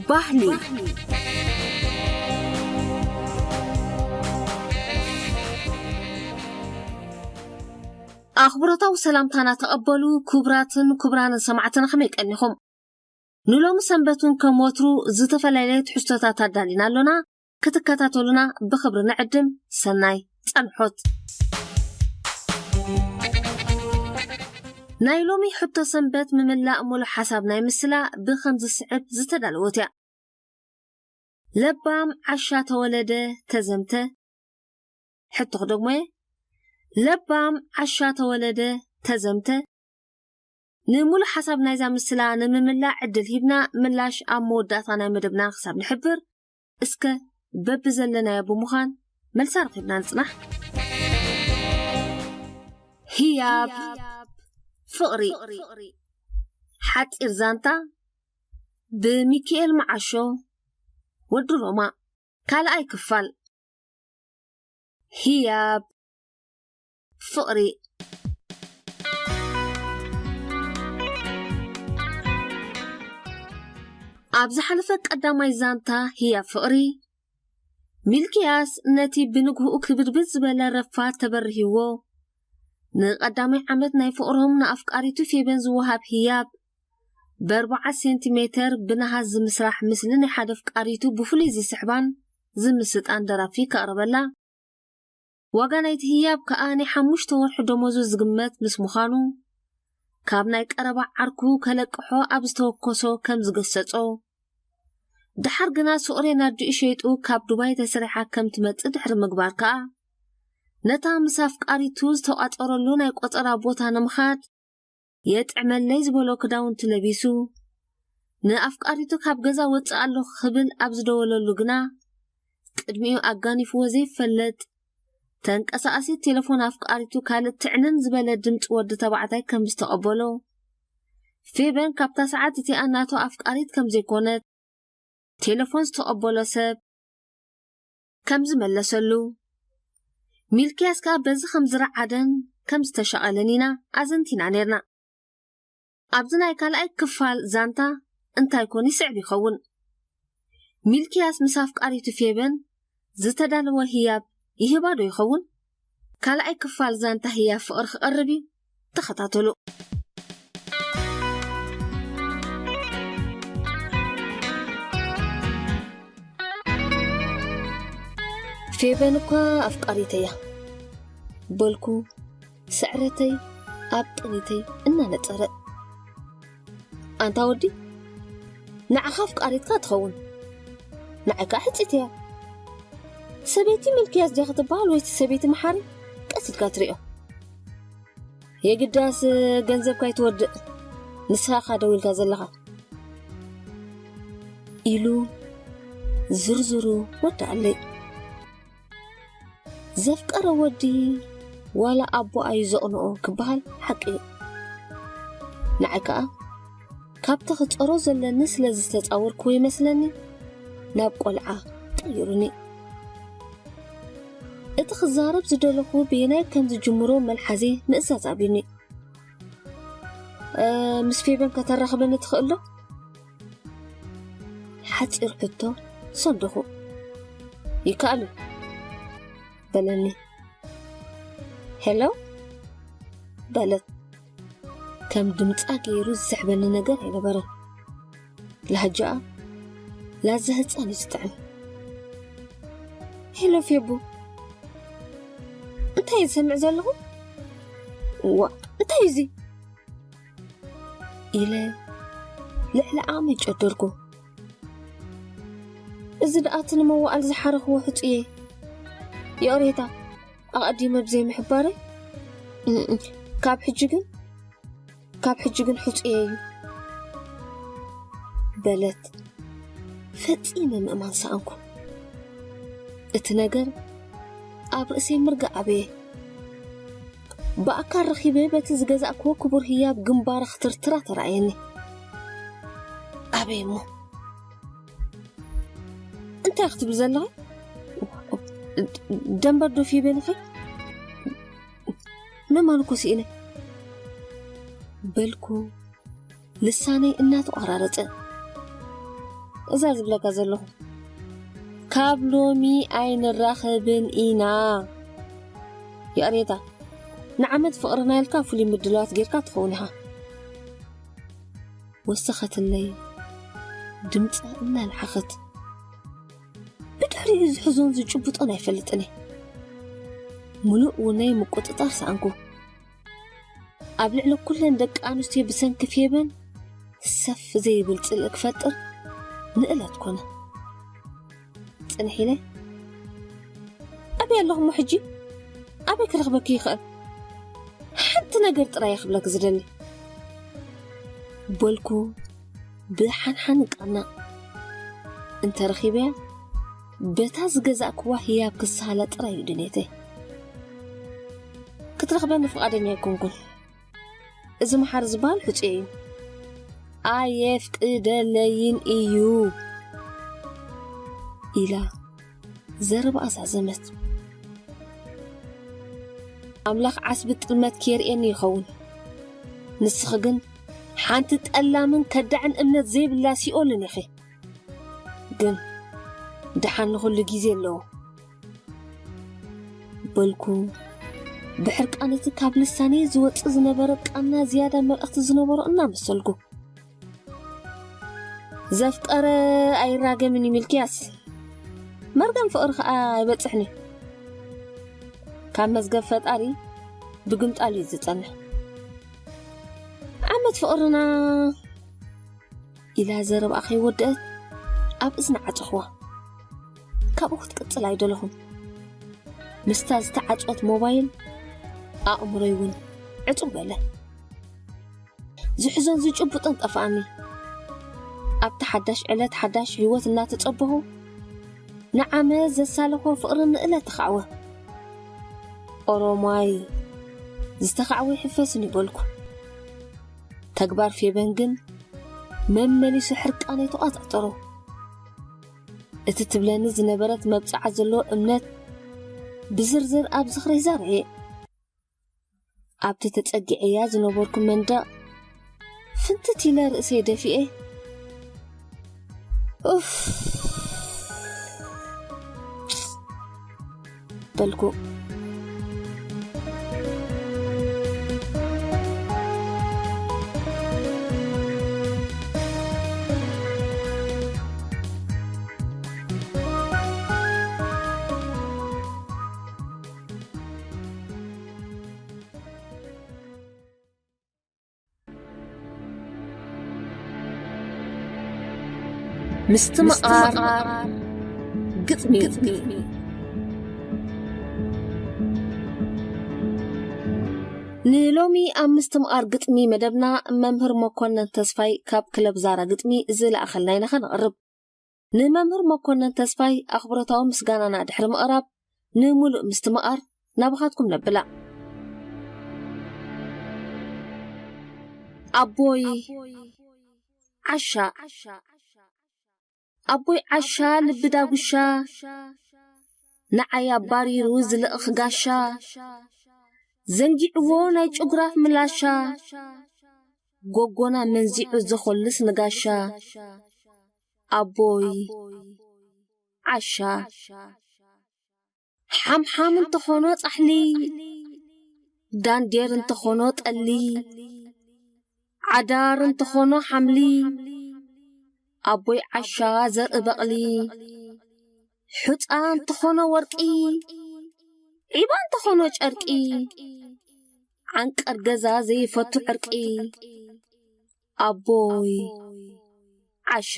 ባህሊ። ኣኽብሮታዊ ሰላምታና ተቐበሉ። ክቡራትን ክቡራንን ሰማዕትና፣ ከመይ ቀኒኹም? ንሎሚ ሰንበት እውን ከም ወትሩ ዝተፈላለየ ትሕዝቶታት ኣዳሊና ኣሎና። ክትከታተሉና ብኽብሪ ንዕድም። ሰናይ ጸንሖት። ናይ ሎሚ ሕቶ ሰንበት ምምላእ ሙሉእ ሓሳብ ናይ ምስላ ብኸም ዝስዕብ ዝተዳለወት እያ። ለባም ዓሻ ተወለደ ተዘምተ። ሕቶ ክደግሞ እየ። ለባም ዓሻ ተወለደ ተዘምተ። ንሙሉእ ሓሳብ ናይዛ ምስላ ንምምላእ ዕድል ሂብና፣ ምላሽ ኣብ መወዳእታ ናይ መደብና ክሳብ ንሕብር፣ እስከ በብዘለናዮ ብምዃን መልሳ ረኺብና ንጽናሕ። ህያብ ፍቕሪ። ሓጺር ዛንታ ብሚካኤል መዓሾ፣ ወዲ ሮማ፣ ካልኣይ ክፋል። ህያብ ፍቕሪ። ኣብ ዝሓለፈ ቀዳማይ ዛንታ ህያብ ፍቕሪ፣ ሚልክያስ ነቲ ብንግህኡ ክብድብድ ዝበለ ረፋድ ተበርሂዎ። ንቐዳማይ ዓመት ናይ ፍቕሮም ንኣፍቃሪቱ ፌበን ዝወሃብ ህያብ፣ ብኣርብዓ ሴንቲሜተር ብነሃስ ዝምስራሕ ምስሊ ናይ ሓደ ኣፍቃሪቱ ብፍሉይ ዝስሕባን ዝምስጣን ደራፊ ከቕርበላ። ዋጋ ናይቲ ህያብ ከኣ ናይ ሓሙሽተ ወርሒ ደሞዙ ዝግመት ምስ ምዃኑ፣ ካብ ናይ ቀረባ ዓርኩ ከለቅሖ ኣብ ዝተወከሶ ከም ዝገሰጾ፣ ደሓር ግና ስቑሬን ኣዲኡ ሸይጡ ካብ ዱባይ ተሰሪሓ ከም ትመጽእ ድሕሪ ምግባር ከኣ፣ ነታ ምስ ኣፍቃሪቱ ዝተቋጸረሉ ናይ ቆጸራ ቦታ ንምኻድ፣ የጥዕመለይ ዝበሎ ክዳውንቲ ለቢሱ፣ ንኣፍቃሪቱ ካብ ገዛ ወጽእ ኣለኹ ክብል ኣብ ዝደወለሉ ግና፣ ቅድሚኡ ኣጋኒፍዎ ዘይፈለጥ ተንቀሳቓሲት ቴሌፎን ኣፍቃሪቱ ካልእ ትዕንን ዝበለ ድምጺ ወዲ ተባዕታይ ከም ዝተቐበሎ፣ ፌበን ካብታ ሰዓት እቲኣ ናቱ ኣፍቃሪት ከም ዘይኮነት፣ ቴሌፎን ዝተቐበሎ ሰብ ከም ዝመለሰሉ፣ ሚልክያስ ከኣ በዚ ከም ዝረዓደን ከም ዝተሻቐለን ኢና ኣዘንቲና ኔርና። ኣብዚ ናይ ካልኣይ ክፋል ዛንታ እንታይ ኮን ይስዕብ ይኸውን? ሚልክያስ ምስ ኣፍቃሪቱ ፌበን ዝተዳለወ ህያብ ይህባ ዶ ይኸውን? ካልኣይ ክፋል ዛንታ ህያብ ፍቕሪ ክቐርብ እዩ። ተኸታተሉ። ፌበን እኳ ኣፍቃሪተይ እያ በልኩ፣ ስዕረተይ ኣብ ጥኒተይ እናነጸረ። ኣንታ ወዲ፣ ንዓኻ ኣፍቃሪትካ ትኸውን፣ ንዓይ ከኣ ሕጽይቲ እያ። ሰበይቲ ሚልክያስ ድያ ክትበሃል ወይስ ሰበይቲ መሓሪ? ቀስ ኢልካ ትሪኦ። የግዳስ ገንዘብካ ኣይትወድእ፣ ንስኻ ኢኻ ደው ኢልካ ዘለኻ። ኢሉ ዝርዝሩ ወደኣለይ። ዘፍቀረ ወዲ ዋላ ኣቦኣ እዩ ዘቕንኦ ክበሃል ሓቂ እዩ። ንዓይ ከኣ ካብቲ ክጸሮ ዘለኒ ስለ ዝተጻወርኩዎ ይመስለኒ ናብ ቆልዓ ቀይሩኒ። እቲ ክዛረብ ዝደለኹ በየናይ ከም ዝጅምሮ መልሓዘይ ምእዛዝ ኣብዩኒ። "እ፣ ምስ ፌበን ከተራኽበኒ ትኽእል ዶ?" ሓጺር ሕቶ ሰንደኹ። "ይከኣል እዩ" በለኒ። "ሄሎ?" በለት። ከም ድምጻ ገይሩ ዝስሕበኒ ነገር ኣይነበረን። ላህጃኣ ላዛ ህጻን እዩ ዝጥዕም። "ሄሎ ፌቡ፣ እንታይ ዝሰምዕ ዘለኹ? እዋ፣ እንታይ እዩ እዚ?" ኢለ ልዕሊ ዓቕመይ ጨደርኩ። "እዚ ደኣ እቲ ንመዋእል ዝሓረኽዎ ሕጹየ። ይቕሬታ፣ ኣቐዲመ ብዘይ ምሕባረይ። እም፣ ካብ ሕጂ ግን፣ ካብ ሕጂ ግን ሕጹየ እዩ" በለት። ፈጺመ ምእማን ሰኣንኩ። እቲ ነገር ኣብ ርእሰይ ምርጋእ ኣበየ። ብኣካል ረኺበ በቲ ዝገዛእክዎ ክቡር ህያብ ግንባራ ክትርትራ ተራእየኒ። ኣበይ እሞ? እንታይ ክትብል ዘለኻ? ደንበር ዶ ፌበን ኢኺ? ምእማን እኮ ስኢነ። በልኩ ልሳነይ እናተቋራረጸ። እዛ ዝብለካ ዘለኹ፣ ካብ ሎሚ ኣይንራኸብን ኢና። ይቕሬታ፣ ንዓመት ፍቕርና ኢልካ ፍሉይ ምድላዋት ጌርካ ትኸውን ኢኻ። ወሰኸትለይ ድምጻ እናልሓኸት። ብድሕሪኡ ዝሕዞን ዝጭብጦን ኣይፈልጥን እየ። ምሉእ ውነይ ምቁጽጻር ሰኣንኩ። ኣብ ልዕሊ ኩለን ደቂ ኣንስትዮ ብሰንኪ ፌበን ሰፍ ዘይብል ጽልኢ ክፈጥር ንእለት ኮነ። ጽንሕ ኢለ፣ "ኣበይ ኣለኹ እሞ ሕጂ? ኣበይ ክረኽበኪ ይኽእል? ሓንቲ ነገር ጥራይ እየ ክብለኪ ዝደሊ" በልኩ ብሓንሓን ቃና። "እንተረኺበያ በታ ዝገዛእክዋ ህያብ ክሳለ ጥራይ እዩ ድሌተይ። ክትረኽበኒ ፍቓደኛ ኣይኮንኩን። እዚ መሓሪ ዝበሃል ሕጹየ እዩ። ኣየፍቅደለይን እዩ ኢላ ዘረባኣ ዛዘመት። ኣምላኽ ዓስቢ ጥልመት ከየርእየኒ ይኸውን። ንስኺ ግን ሓንቲ ጠላምን ከዳዕን እምነት ዘይብላ ሲኦልን ኢኺ። ግን ደሓን ንኹሉ ግዜ ኣለዎ በልኩ። ብሕርቃነቲ ካብ ልሳነይ ዝወጽእ ዝነበረ ቃና ዝያዳ መልእኽቲ ዝነበሮ እናመሰልኩ። ዘፍቀረ ኣይራገምን እዩ ሚልክያስ፣ መርገም ፍቕሪ ኸኣ ኣይበጽሕን እዩ። ካብ መዝገብ ፈጣሪ ብግምጣል እዩ ዝጸንሕ። ዓመት ፍቕርና ኢላ ዘረብኣ ከይወደአት ኣብ እዝና ዓጸኽዋ። ካብኡ ክትቅጽል ኣይደለኹን። ምስታ ዝተዓጽወት ሞባይል ኣእምሮይ እውን ዕጹው በለ። ዝሕዞን ዝጭብጦን ጠፋኣኒ። ኣብቲ ሓዳሽ ዕለት ሓዳሽ ህይወት እናተጸበኹ ንዓመት ዘሳለኾ ፍቕሪ ንእለት ተኻዕወ። ኦሮማይ ዝተኻዕወ ይሕፈስን ይበልኩ። ተግባር ፌበን ግን መመሊሱ ሕርቃነይ ተቋጻጸሮ። እቲ ትብለኒ ዝነበረት መብጽዓ ዘለዎ እምነት ብዝርዝር ኣብ ዝኽረይ ዘርኤ። ኣብቲ ተጸጊዐያ ዝነበርኩ መንደቕ ፍንትት ኢለ ርእሰይ ደፊኤ፣ ኡፍ በልኩ። ምስትምቓር ግጥሚ። ንሎሚ ኣብ ምስትምቓር ግጥሚ መደብና መምህር መኮነን ተስፋይ ካብ ክለብ ዛራ ግጥሚ ዝለኣኸልና ኢና ከነቕርብ። ንመምህር መኮነን ተስፋይ ኣኽብሮታዊ ምስጋናና ድሕሪ ምቕራብ፣ ንምሉእ ምስትምቓር ናባኻትኩም ነብላ። ኣቦይ ዓሻ፣ ኣቦይ ዓሻ ልቢ ዳጉሻ፣ ንዓይ ኣባሪሩ ዝልእኽ ጋሻ፣ ዘንጊዕዎ ናይ ጭጉራፍ ምላሻ፣ ጎጎና መንዚዑ ዘኾልስ ንጋሻ፣ ኣቦይ ዓሻ። ሓምሓም እንተኾኖ ጻሕሊ፣ ዳንዴር እንተኾኖ ጠሊ፣ ዓዳር እንተኾኖ ሓምሊ፣ ኣቦይ ዓሻ ዘርኢ በቕሊ። ሑጻ እንተኾኖ ወርቂ፣ ዒባ እንተኾኖ ጨርቂ፣ ዓንቀር ገዛ ዘይፈቱ ዕርቂ፣ ኣቦይ ዓሻ።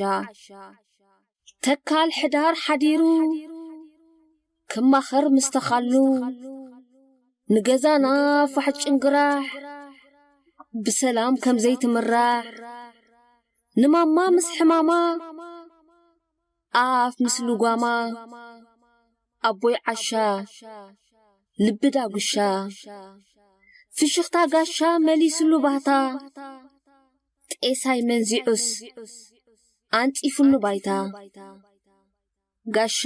ተካል ሕዳር ሓዲሩ ክማኸር ምስ ተኻሉ፣ ንገዛና ፋሕ ጭንግራሕ ብሰላም ከም ዘይትምራሕ፣ ንማማ ምስ ሕማማ ኣፍ ምስ ልጓማ፣ ኣቦይ ዓሻ ልቢ ዳጉሻ፣ ፍሽኽታ ጋሻ መሊስሉ ባህታ፣ ጤሳይ መንዚዑስ ኣንጺፍሉ ባይታ። ጋሻ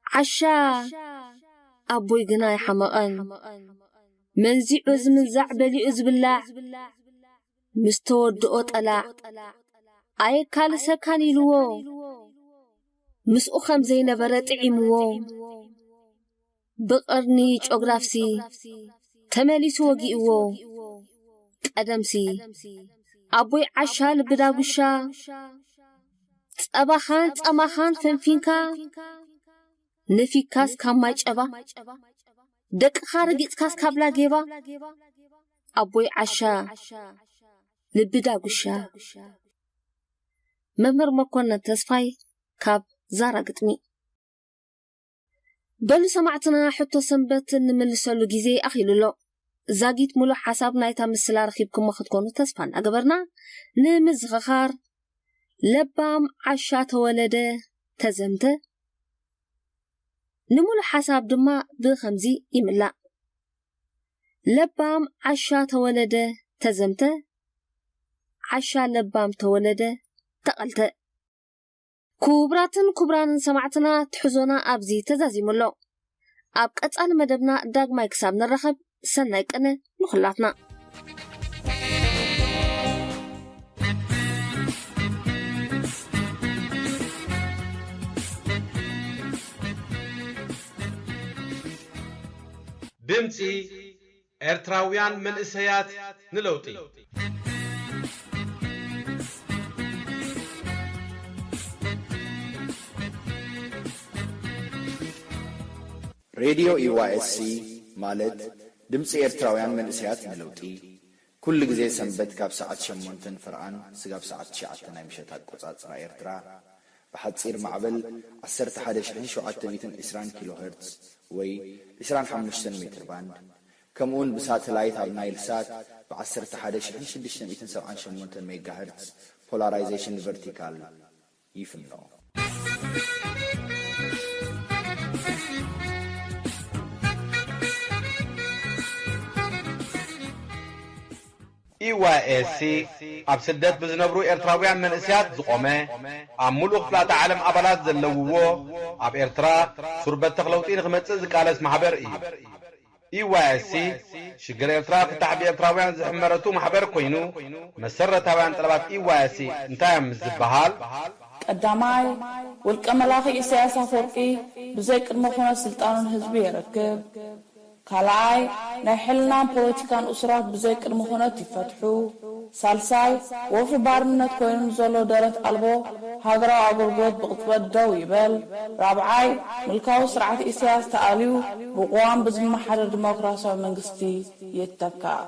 ዓሻ ኣቦይ ግና ኣይሓመቐን። መንዚዑ ዝምንዛዕ በሊዑ ዝብላዕ ምስ ተወድኦ ጠላዕ ኣየካልሰካን ኢልዎ፣ ምስኡ ከም ዘይነበረ ጥዒምዎ። ብቐርኒ ጨጉራፍሲ ተመሊሱ ወጊእዎ። ቀደምሲ ኣቦይ ዓሻ ልቢ ዳጉሻ፣ ጸባኻን ጸማኻን ፈንፊንካ፣ ነፊካስ ካብ ማይ ጨባ፣ ደቅኻ ረጊጽካስ ካብ ላጌባ፣ ኣቦይ ዓሻ ልቢ ዳጉሻ። መምህር መኮነን ተስፋይ ካብ ዛራ ግጥሚ። በሉ ሰማዕትና፣ ሕቶ ሰንበት እንምልሰሉ ግዜ ኣኺሉ ኣሎ። ዛጊት ሙሉእ ሓሳብ ናይታ ምስላ ረኺብኩሞ ክትኮኑ ተስፋ እናገበርና፣ ንምዝኽኻር፣ ለባም ዓሻ ተወለደ ተዘምተ። ንሙሉእ ሓሳብ ድማ ብኸምዚ ይምላእ። ለባም ዓሻ ተወለደ ተዘምተ፣ ዓሻ ለባም ተወለደ ተቐልተ። ክቡራትን ክቡራንን ሰማዕትና፣ ትሕዞና ኣብዚ ተዛዚሙ ኣሎ። ኣብ ቀጻሊ መደብና ዳግማይ ክሳብ ንራኸብ፣ ሰናይ ቅነ ንኹላትና። ድምጺ ኤርትራውያን መንእሰያት ንለውጢ። ሬድዮ ኢዋኤስሲ ማለት ድምፂ ኤርትራውያን መንእሰያት ንለውጢ፣ ኩሉ ግዜ ሰንበት ካብ ሰዓት ሸሞንተን ፍርቓን ስጋብ ሰዓት ትሽዓተ ናይ ምሸት ኣቆጻጽራ ኤርትራ፣ ብሓጺር ማዕበል ዓሰርተ ሓደ ሽሕን ሸውዓተ ሚእትን ዕስራን ኪሎ ሄርትዝ ወይ ዕስራን ሓሙሽተን ሜትር ባንድ፣ ከምኡውን ብሳተላይት ኣብ ናይል ሳት ብ ዓሰርተ ሓደ ሽሕን ሽዱሽተ ሚእትን ሰብዓን ሸሞንተን ሜጋ ሄርትዝ ፖላራይዜሽን ቨርቲካል ይፍኖ። ኢዋይኤስሲ ኣብ ስደት ብዝነብሩ ኤርትራውያን መንእሰያት ዝቖመ፣ ኣብ ምሉእ ክፍላተ ዓለም ኣባላት ዘለውዎ፣ ኣብ ኤርትራ ሱር በተኽ ለውጢ ንኽመጽእ ዝቃለስ ማሕበር እዩ። ኢዋይኤስሲ ሽግር ኤርትራ ፍታሕ ብኤርትራውያን ዝሕመረቱ ማሕበር ኮይኑ፣ መሰረታውያን ጠለባት ኢዋይኤስሲ እንታይ እዮም ምስ ዝበሃል፣ ቀዳማይ፣ ውልቀ መላኺ ኢሳያስ ኣፈወርቂ ብዘይ ቅድመ ኩነት ስልጣኑ ንህዝቢ የረክብ። ካልኣይ፣ ናይ ሕልናን ፖለቲካን እሱራት ብዘይ ቅድመ ኩነት ይፈትሑ። ሳልሳይ፣ ወፍሪ ባርነት ኮይኑ ንዘሎ ደረት ኣልቦ ሃገራዊ ኣገልግሎት ብቕጽበት ደው ይበል። ራብዓይ፣ ምልካዊ ስርዓት ኢሳያስ ተኣልዩ ብቅዋም ብዝመሓደር ዲሞክራሲያዊ መንግስቲ ይተካእ።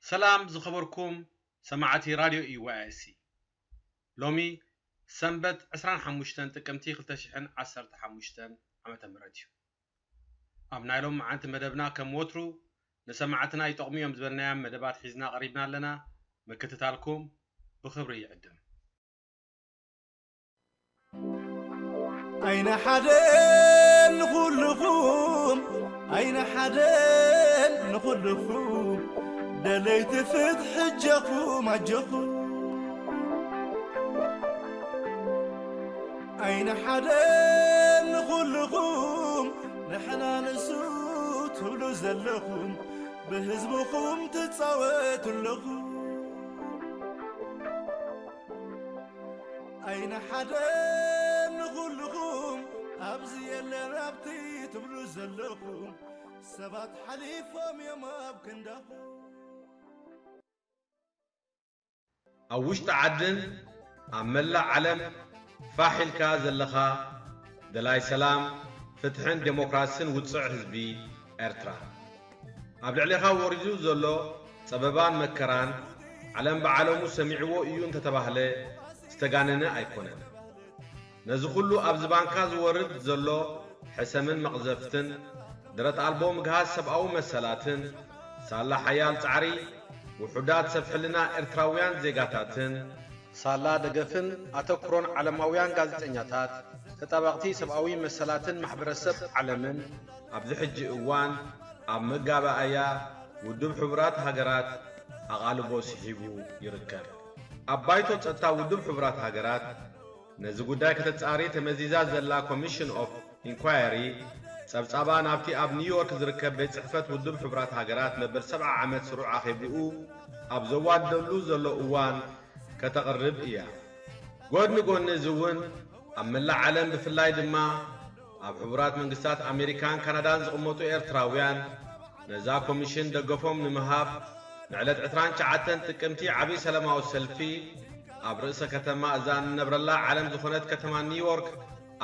ሰላም ዝኸበርኩም ሰማዕቲ ራድዮ ኢዋይኤስሲ፣ ሎሚ ሰንበት ዕስራን ሓሙሽተን ጥቅምቲ ክልተ ሽሕን ዓሰርተ ሓሙሽተን ዓመተ ምህረት እዩ። ኣብ ናይ ሎም መዓልቲ መደብና ከም ወትሩ ንሰማዕትና ይጠቕሙ እዮም ዝበልናዮም መደባት ሒዝና ቀሪብና ኣለና። ምክትታልኩም ብኽብሪ ይዕድም። ኣይንሓደን ንኹልኹም፣ ኣይንሓደን ንኹልኹም፣ ደለይቲ ፍትሒ ኣጆኹም፣ ኣጆኹም። ኣይንሓደን ንኹልኹም፣ ንሕና ንሱ ትብሉ ዘለኹም፣ ብህዝብኹም ትጻወቱ ኣለኹም። ኣይንሓደን ንኹልኹም፣ ኣብዚ የለን ኣብቲ ትብሉ ዘለኹም፣ ሰባት ሓሊፎም እዮም ኣብ ክንዳኹም። ኣብ ውሽጢ ዓድን ኣብ መላእ ዓለም ፋሕ ኢልካ ዘለኻ ደላይ ሰላም፣ ፍትሕን ዴሞክራስን ውጽዕ ህዝቢ ኤርትራ፣ ኣብ ልዕሌኻ ወሪዱ ዘሎ ጸበባን መከራን ዓለም ብዓለሙ ሰሚዕዎ እዩ እንተተባህለ ዝተጋነነ ኣይኮነን። ነዚ ኩሉ ኣብ ዝባንካ ዝወርድ ዘሎ ሕሰምን መቕዘፍትን፣ ደረት ኣልቦ ምግሃስ ሰብኣዊ መሰላትን፣ ሳላ ሓያል ጻዕሪ ውሑዳት ሰብ ሕልና ኤርትራውያን ዜጋታትን፣ ሳላ ደገፍን ኣተኩሮን ዓለማውያን ጋዜጠኛታት፣ ተጣበቕቲ ሰብኣዊ መሰላትን ማሕበረሰብ ዓለምን፣ ኣብዚ ሕጂ እዋን ኣብ መጋባእያ ውድብ ሕቡራት ሃገራት ኣቓልቦ ስሒቡ ይርከብ። ኣብ ባይቶ ጸጥታ ውድብ ሕቡራት ሃገራት ነዚ ጉዳይ ከተጻሪ ተመዚዛ ዘላ ኮሚሽን ኦፍ ኢንኳየሪ፣ ጸብጻባ ናብቲ ኣብ ኒውዮርክ ዝርከብ ቤት ጽሕፈት ውድብ ሕቡራት ሃገራት መበል ሰብዓ ዓመት ስሩዕ ኣኼብኡ ኣብ ዘዋድደሉ ዘሎ እዋን ከተቕርብ እያ። ጎድኒ ጎኒ እዚ እውን ኣብ መላእ ዓለም ብፍላይ ድማ ኣብ ሕቡራት መንግስታት ኣሜሪካን ካናዳን ዝቕመጡ ኤርትራውያን ነዛ ኮሚሽን ደገፎም ንምሃብ ንዕለት ዕስራን ትሽዓተን ጥቅምቲ ዓብዪ ሰላማዊ ሰልፊ ኣብ ርእሰ ከተማ እዛ እንነብረላ ዓለም ዝኾነት ከተማ ኒውዮርክ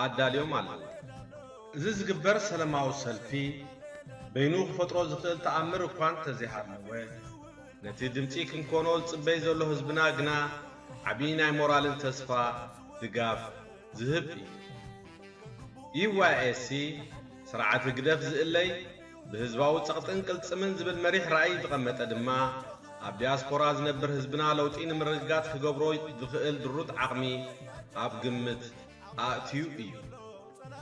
ኣዳልዮም ኣለዉ። እዚ ዝግበር ሰላማዊ ሰልፊ በይኑ ክፈጥሮ ዝኽእል ተኣምር እኳ እንተዘይሃለወ፣ ነቲ ድምጺ ክንኮኖ ዝጽበይ ዘሎ ህዝብና ግና ዓቢ ናይ ሞራልን ተስፋ ድጋፍ ዝህብ እዩ። ኢዋይኤስሲ ስርዓት ህግደፍ ዝእለይ ብህዝባዊ ጸቕጥን ቅልጽምን ዝብል መሪሕ ራእይ ዝቐመጠ ድማ፣ ኣብ ዲያስፖራ ዝነብር ህዝብና ለውጢ ንምርግጋጽ ክገብሮ ዝኽእል ድሩት ዓቕሚ ኣብ ግምት ኣእትዩ እዩ።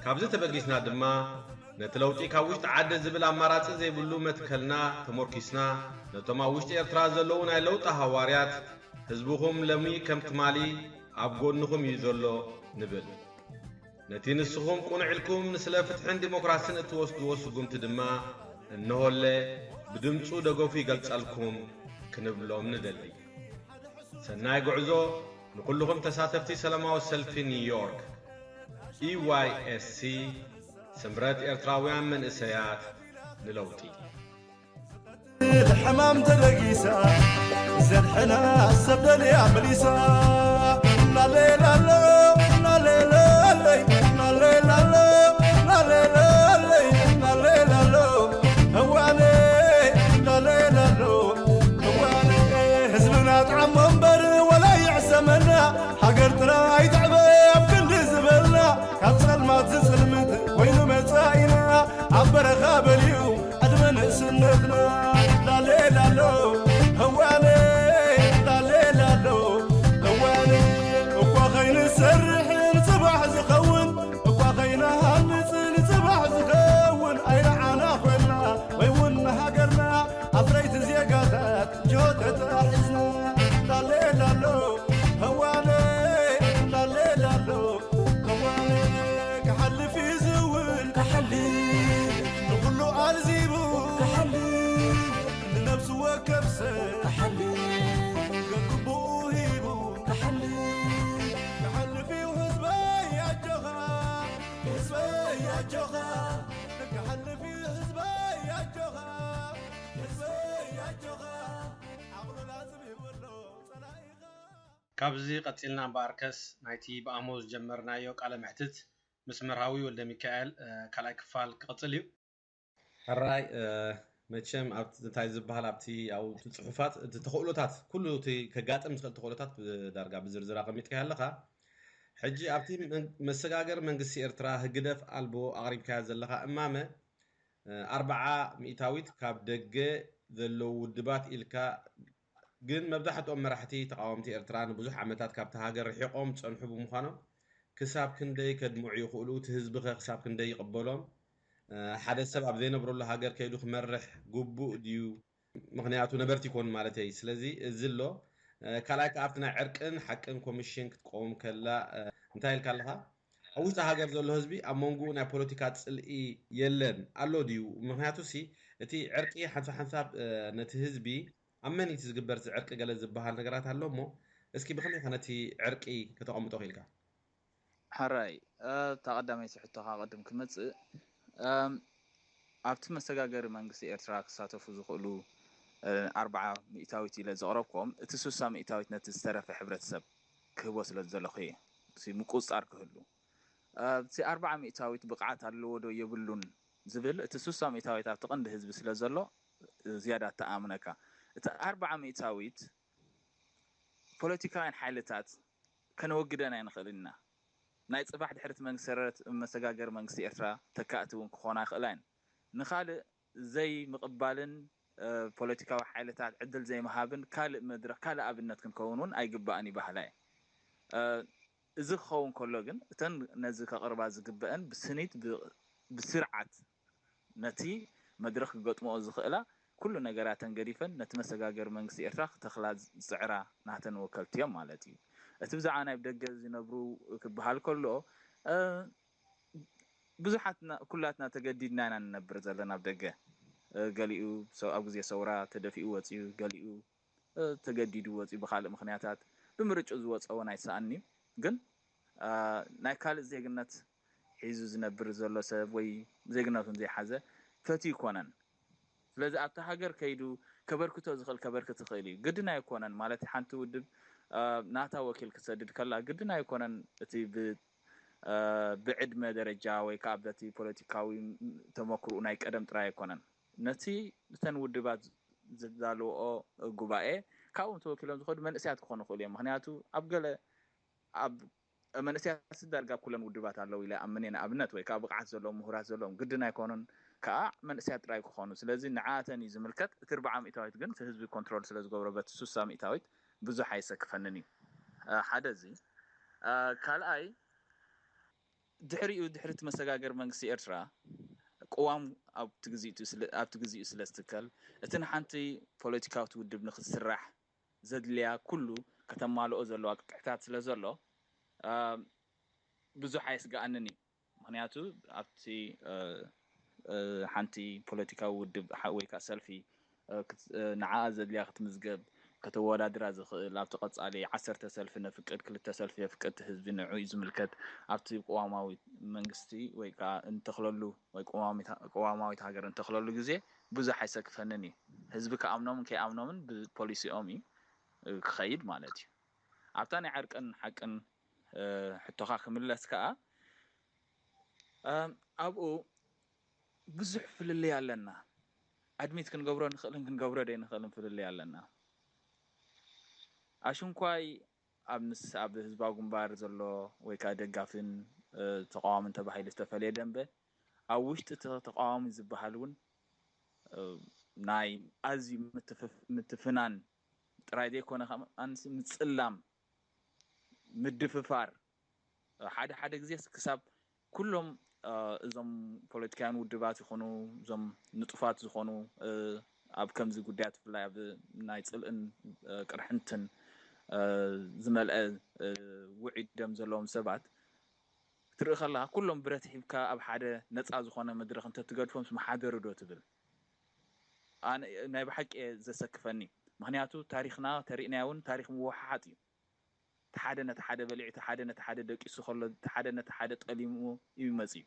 ካብዚ ተበጊስና ድማ፣ ነቲ ለውጢ ካብ ውሽጢ ዓዲ ዝብል ኣማራጺ ዘይብሉ መትከልና ተሞርኪስና፣ ነቶም ኣብ ውሽጢ ኤርትራ ዘለዉ ናይ ለውጢ ሃዋርያት፣ ህዝብኹም ለሚ ከም ትማሊ ኣብ ጎንኹም እዩ ዘሎ ንብል። ነቲ ንስኹም ቁኑዕ ኢልኩም ንስለ ፍትሕን ዲሞክራስን እትወስድዎ ስጉምቲ ድማ፣ እንሆለ ብድምጹ ደገፉ ይገልጸልኩም ክንብሎም ንደሊ። ሰናይ ጉዕዞ ንኩልኹም ተሳተፍቲ ሰላማዊ ሰልፊ ኒውዮርክ። ኢዋይኤስሲ፣ ስምረት ኤርትራውያን መንእሰያት ንለውጢ። ሕማም ተበጊሳ ዘድሕና ሰብ ደልያ መሊሳ። ላሌላሎ ላሌላለይ ላሌላሎ ላሌላለይ ላሌላሎ። እዋነይ ላሌላሎ እዋነይ። ህዝብና ጥዓሞ እምበር ወላ ይዕሰመና፣ ሃገር ጥራይ ትዕበ ኣብ ክንዲ ዝበልና፣ ካብ ጸልማት ዝጽልምት ኮይኑ መጻኢና፣ ኣብ በረኻ በልዩ ዕድመ ንእስነትና። ላሌላሎ እዋነይ ላሌላሎ እዋነይ። እኳ ከይንሰርሕ ንጽባሕ ዝኸውን፣ እኳ ከይንሃንጽ ንጽባሕ ዝኸውን፣ ኣይረዓና ኮይንና ወይ እውን ንሃገርና ኣፍረይቲ ዜጋታት ጅሆ ተታሒዝና። ላሌላሎ እዋነይ ላሌላሎ እዋነይ። ክሓልፍ እዩ ዝውን ክሓልፍ ንኹሉ ኣልዚቡ ክሓልፍ ንነብሱ ወከፍ ሰብ ክሓልፍ ገግብኡ ሂቡ ክሓልፍ ክሓልፍ እዩ ህዝበይ ኣጆኻ ህዝበይ ኣጆኻ ክሓልፍ እዩ ህዝበይ ኣጆኻ ህዝበይ ኣጆኻ ዓቕሉ ላዝብ ይብሎ ጸላኢኻ። ካብዚ ቀጺልና እምበኣርከስ ናይቲ ብኣሞ ዝጀመርናዮ ቃለ መሕትት ምስ መርሃዊ ወልደሚካኤል ካልኣይ ክፋል ክቕጽል እዩ። ሕራይ መቸም ኣብቲ እንታይ ዝበሃል ኣብቲ ኣብቲ ጽሑፋት እቲ ተኽእሎታት ኩሉ እቲ ከጋጥም ዝኽእል ተኽእሎታት ዳርጋ ብዝርዝር ኣቐሚጥካዮ ኣለኻ። ሕጂ ኣብቲ መሰጋገሪ መንግስቲ ኤርትራ ህግደፍ ኣልቦ ኣቕሪብካዮ ዘለኻ እማመ ኣርብዓ ሚእታዊት ካብ ደገ ዘለዉ ውድባት ኢልካ ግን መብዛሕትኦም መራሕቲ ተቓወምቲ ኤርትራ ንብዙሕ ዓመታት ካብቲ ሃገር ርሒቖም ዝጸንሑ ብምዃኖም ክሳብ ክንደይ ከድምዑ ይኽእሉ? እቲ ህዝቢኸ ክሳብ ክንደይ ይቕበሎም? ሓደ ሰብ ኣብ ዘይነብረሉ ሃገር ከይዱ ክመርሕ ግቡእ ድዩ? ምኽንያቱ ነበርቲ ይኮኑ ማለተይ። ስለዚ እዚ ኣሎ። ካልኣይ ከኣ ኣብቲ ናይ ዕርቅን ሓቅን ኮሚሽን ክትቀውም ከላ እንታይ ኢልካ ኣለኻ? ኣብ ውሽጢ ሃገር ዘሎ ህዝቢ ኣብ መንጎኡ ናይ ፖለቲካ ጽልኢ የለን ኣሎ ድዩ? ምኽንያቱ ሲ እቲ ዕርቂ ሓንሳብ ሓንሳብ ነቲ ህዝቢ ኣብ መን እዩ ዝግበር እዚ ዕርቂ ገለ ዝበሃል ነገራት ኣሎ እሞ እስኪ ብኸመይ ኢኻ ነቲ ዕርቂ ከተቐምጦ ክኢልካ? ሕራይ እታ ቀዳመይቲ ሕቶኻ ቅድም ክመጽእ ኣብቲ መሰጋገሪ መንግስቲ ኤርትራ ክሳተፉ ዝኽእሉ ኣርብዓ ሚእታዊት ኢለ ዘቕረብክዎም እቲ ስሳ ሚእታዊት ነቲ ዝተረፈ ሕብረተሰብ ክህቦ ስለ ዝደለኹ እየ። እቲ ምቁጽጻር ክህሉ እቲ ኣርብዓ ሚእታዊት ብቕዓት ኣለዎ ዶ የብሉን ዝብል እቲ ስሳ ሚእታዊት ኣብቲ ቀንዲ ህዝቢ ስለ ዘሎ ዝያዳ ኣተኣማምነካ። እቲ ኣርብዓ ሚእታዊት ፖለቲካውያን ሓይልታት ከነወግደን ኣይንኽእልን ኢና። ናይ ጽባሕ ድሕሪ እቲ መንግስቲ ሰረት መሰጋገሪ መንግስቲ ኤርትራ ተካእቲ እውን ክኾና ይኽእላ እየን። ንኻልእ ዘይምቕባልን ፖለቲካዊ ሓይልታት ዕድል ዘይምሃብን ካልእ መድረኽ ካልእ ኣብነት ክንከውን እውን ኣይግባእን እዩ በሃላይ እየ። እዚ ክኸውን ከሎ ግን እተን ነዚ ከቕርባ ዝግበአን ብስኒት ብስርዓት ነቲ መድረኽ ክገጥምኦ ዝኽእላ ኩሉ ነገራተን ገዲፈን ነቲ መሰጋገሪ መንግስቲ ኤርትራ ክተኽላ ዝጽዕራ ናተን ወከልቲ እዮም ማለት እዩ። እቲ ብዛዕባ ናይ ብደገ ዝነብሩ ክበሃል ከሎ ብዙሓትና ኩላትና ተገዲድና ኢና ንነብር ዘለና ኣብ ደገ። ገሊኡ ኣብ ግዜ ሰውራ ተደፊኡ ወጺኡ፣ ገሊኡ ተገዲዱ ወጺኡ ብኻልእ ምኽንያታት ብምርጭኡ ዝወጸ እውን ኣይሰኣንን'ዩ። ግን ናይ ካልእ ዜግነት ሒዙ ዝነብር ዘሎ ሰብ ወይ ዜግነቱን ዘይሓዘ ፈትዩ ይኮነን። ስለዚ ኣብቲ ሃገር ከይዱ ከበርክቶ ዝኽእል ከበርክት ይኽእል እዩ። ግድን ኣይኮነን ማለት ሓንቲ ውድብ ናታ ወኪል ክትሰድድ ከላ ግድን ኣይኮነን እቲ ብዕድመ ደረጃ ወይ ከዓ በቲ ፖለቲካዊ ተመክርኡ ናይ ቀደም ጥራይ ኣይኮነን። ነቲ እተን ውድባት ዘዳልወኦ ጉባኤ ካብኦም ተወኪሎም ዝኸዱ መንእሰያት ክኾኑ ይኽእሉ እዮም። ምኽንያቱ ኣብ ገለ ኣብ መንእሰያት ዳርጋ ኩለን ውድባት ኣለዉ ኢለ ኣምን እየ። ንኣብነት ወይ ከዓ ብቕዓት ዘለዎም ምሁራት ዘለዎም ግድን ኣይኮኑን ከዓ መንእሰያት ጥራይ ክኾኑ። ስለዚ ንዓኣተን እዩ ዝምልከት። እቲ ኣርብዓ ሚእታዊት ግን እቲ ህዝቢ ኮንትሮል ስለ ዝገብሮ በቲ ሱሳ ሚእታዊት ብዙሕ ኣየሰክፈንን እዩ። ሓደ እዚ ካልኣይ ድሕሪኡ ድሕሪ እቲ መሰጋገሪ መንግስቲ ኤርትራ ቅዋም ኣብቲ ግዜኡ ስለ ዝትከል፣ እቲ ንሓንቲ ፖለቲካዊት ውድብ ንክትስራሕ ዘድልያ ኩሉ ከተማልኦ ዘለዋ ቅጥዕታት ስለ ዘሎ፣ ብዙሕ ኣየስግኣንን እዩ። ምኽንያቱ ኣብቲ ሓንቲ ፖለቲካዊ ውድብ ወይ ከዓ ሰልፊ ንዓኣ ዘድልያ ክትምዝገብ ከተወዳድራ ዝኽእል፣ ኣብቲ ቀፃሊ ዓሰርተ ሰልፊ ነፍቅድ፣ ክልተ ሰልፊ የፍቅድ፣ ህዝቢ ንዑ እዩ ዝምልከት። ኣብቲ ቅዋማዊ መንግስቲ ወይ ከዓ እንተኽለሉ ወይ ቅዋማዊት ሃገር እንተኽለሉ ግዜ ብዙሕ ኣይሰክፈንን እዩ። ህዝቢ ክኣምኖምን ከይኣምኖምን ብፖሊሲኦም እዩ ክኸይድ ማለት እዩ። ኣብታ ናይ ዕርቅን ሓቅን ሕቶኻ ክምለስ ከዓ ኣብኡ ብዙሕ ፍልልይ ኣለና። ኣድሚት ክንገብሮ ንኽእልን ክንገብሮ ዘይንኽእልን ፍልልይ ኣለና። ኣሽንኳይ ኣብ ምስ ኣብ ህዝባዊ ግንባር ዘሎ ወይ ከዓ ደጋፍን ተቃዋምን ተባሂሉ ዝተፈለየ ደንበ ኣብ ውሽጢ እቲ ተቃዋሚ ዝበሃል እውን ናይ ኣዝዩ ምትፍናን ጥራይ ዘይኮነ ከኣንስ ምፅላም፣ ምድፍፋር፣ ሓደ ሓደ ግዜስ ክሳብ ኩሎም እዞም ፖለቲካውያን ውድባት ይኹኑ እዞም ንጡፋት ዝኾኑ ኣብ ከምዚ ጉዳያት ብፍላይ ኣብ ናይ ፅልእን ቅርሕንትን ዝመልአ ውዒ ደም ዘለዎም ሰባት ክትርኢ ከለካ ኩሎም ብረት ሒብካ ኣብ ሓደ ነፃ ዝኾነ መድረክ እንተትገድፎም ምስ መሓደሩ ዶ ትብል? ኣነ ናይ ብሓቂ እየ ዘሰክፈኒ። ምክንያቱ ታሪክና ተሪእናዮ እውን ታሪክ ምውሓሓጥ እዩ። እቲ ሓደ ነቲ ሓደ በሊዑ፣ እቲ ሓደ ነቲ ሓደ ደቂሱ ከሎ፣ እቲ ሓደ ነቲ ሓደ ጠሊሙ እዩ መፅዩ።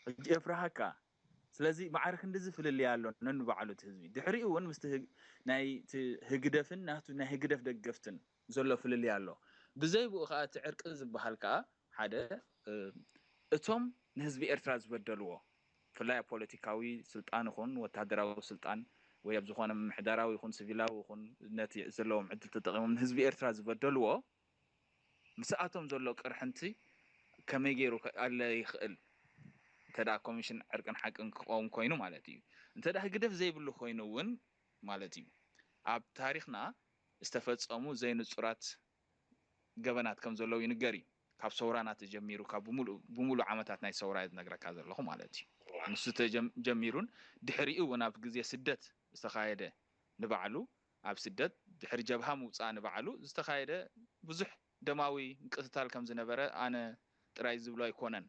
ሕጂ የፍርሃካ። ስለዚ ማዕረ ክንድዚ ፍልልይ ኣሎ ነንባዕሉ እቲ ህዝቢ። ድሕሪኡ እውን ምስቲ ህግ-፣ ናይ እቲ ህግደፍን ናቱ ናይ ህግደፍ ደገፍትን ዘሎ ፍልልይ ኣሎ። ብዘይ ብኡ ከዓ እቲ ዕርቂ ዝበሃል ከዓ ሓደ እቶም ንህዝቢ ኤርትራ ዝበደልዎ ብፍላይ ኣብ ፖለቲካዊ ስልጣን ይኹን ወታደራዊ ስልጣን ወይ ኣብ ዝኾነ ምምሕዳራዊ ይኹን ሲቪላዊ ይኹን ነቲ ዘለዎም ዕድል ተጠቒሞም ንህዝቢ ኤርትራ ዝበደልዎ ምስኣቶም ዘሎ ቅርሕንቲ ከመይ ገይሩ ከኣለ ይኽእል? እንተ ደኣ ኮሚሽን ዕርቅን ሓቅን ክቐውም ኮይኑ ማለት እዩ። እንተ ደኣ ህግደፍ ዘይብሉ ኮይኑ እውን ማለት እዩ። ኣብ ታሪኽና ዝተፈጸሙ ዘይንጹራት ገበናት ከም ዘለዉ ይንገር እዩ። ካብ ሰውራና ተጀሚሩ ካብ ብምሉእ ዓመታት ናይ ሰውራ እየ ዝነግረካ ዘለኹ ማለት እዩ። ንሱ ተጀሚሩን ድሕሪኡ እውን ኣብ ግዜ ስደት ዝተኻየደ ንባዕሉ ኣብ ስደት ድሕሪ ጀብሃ ምውፃእ ንባዕሉ ዝተኻየደ ብዙሕ ደማዊ ምቅትታል ከም ዝነበረ ኣነ ጥራይ ዝብሎ ኣይኮነን።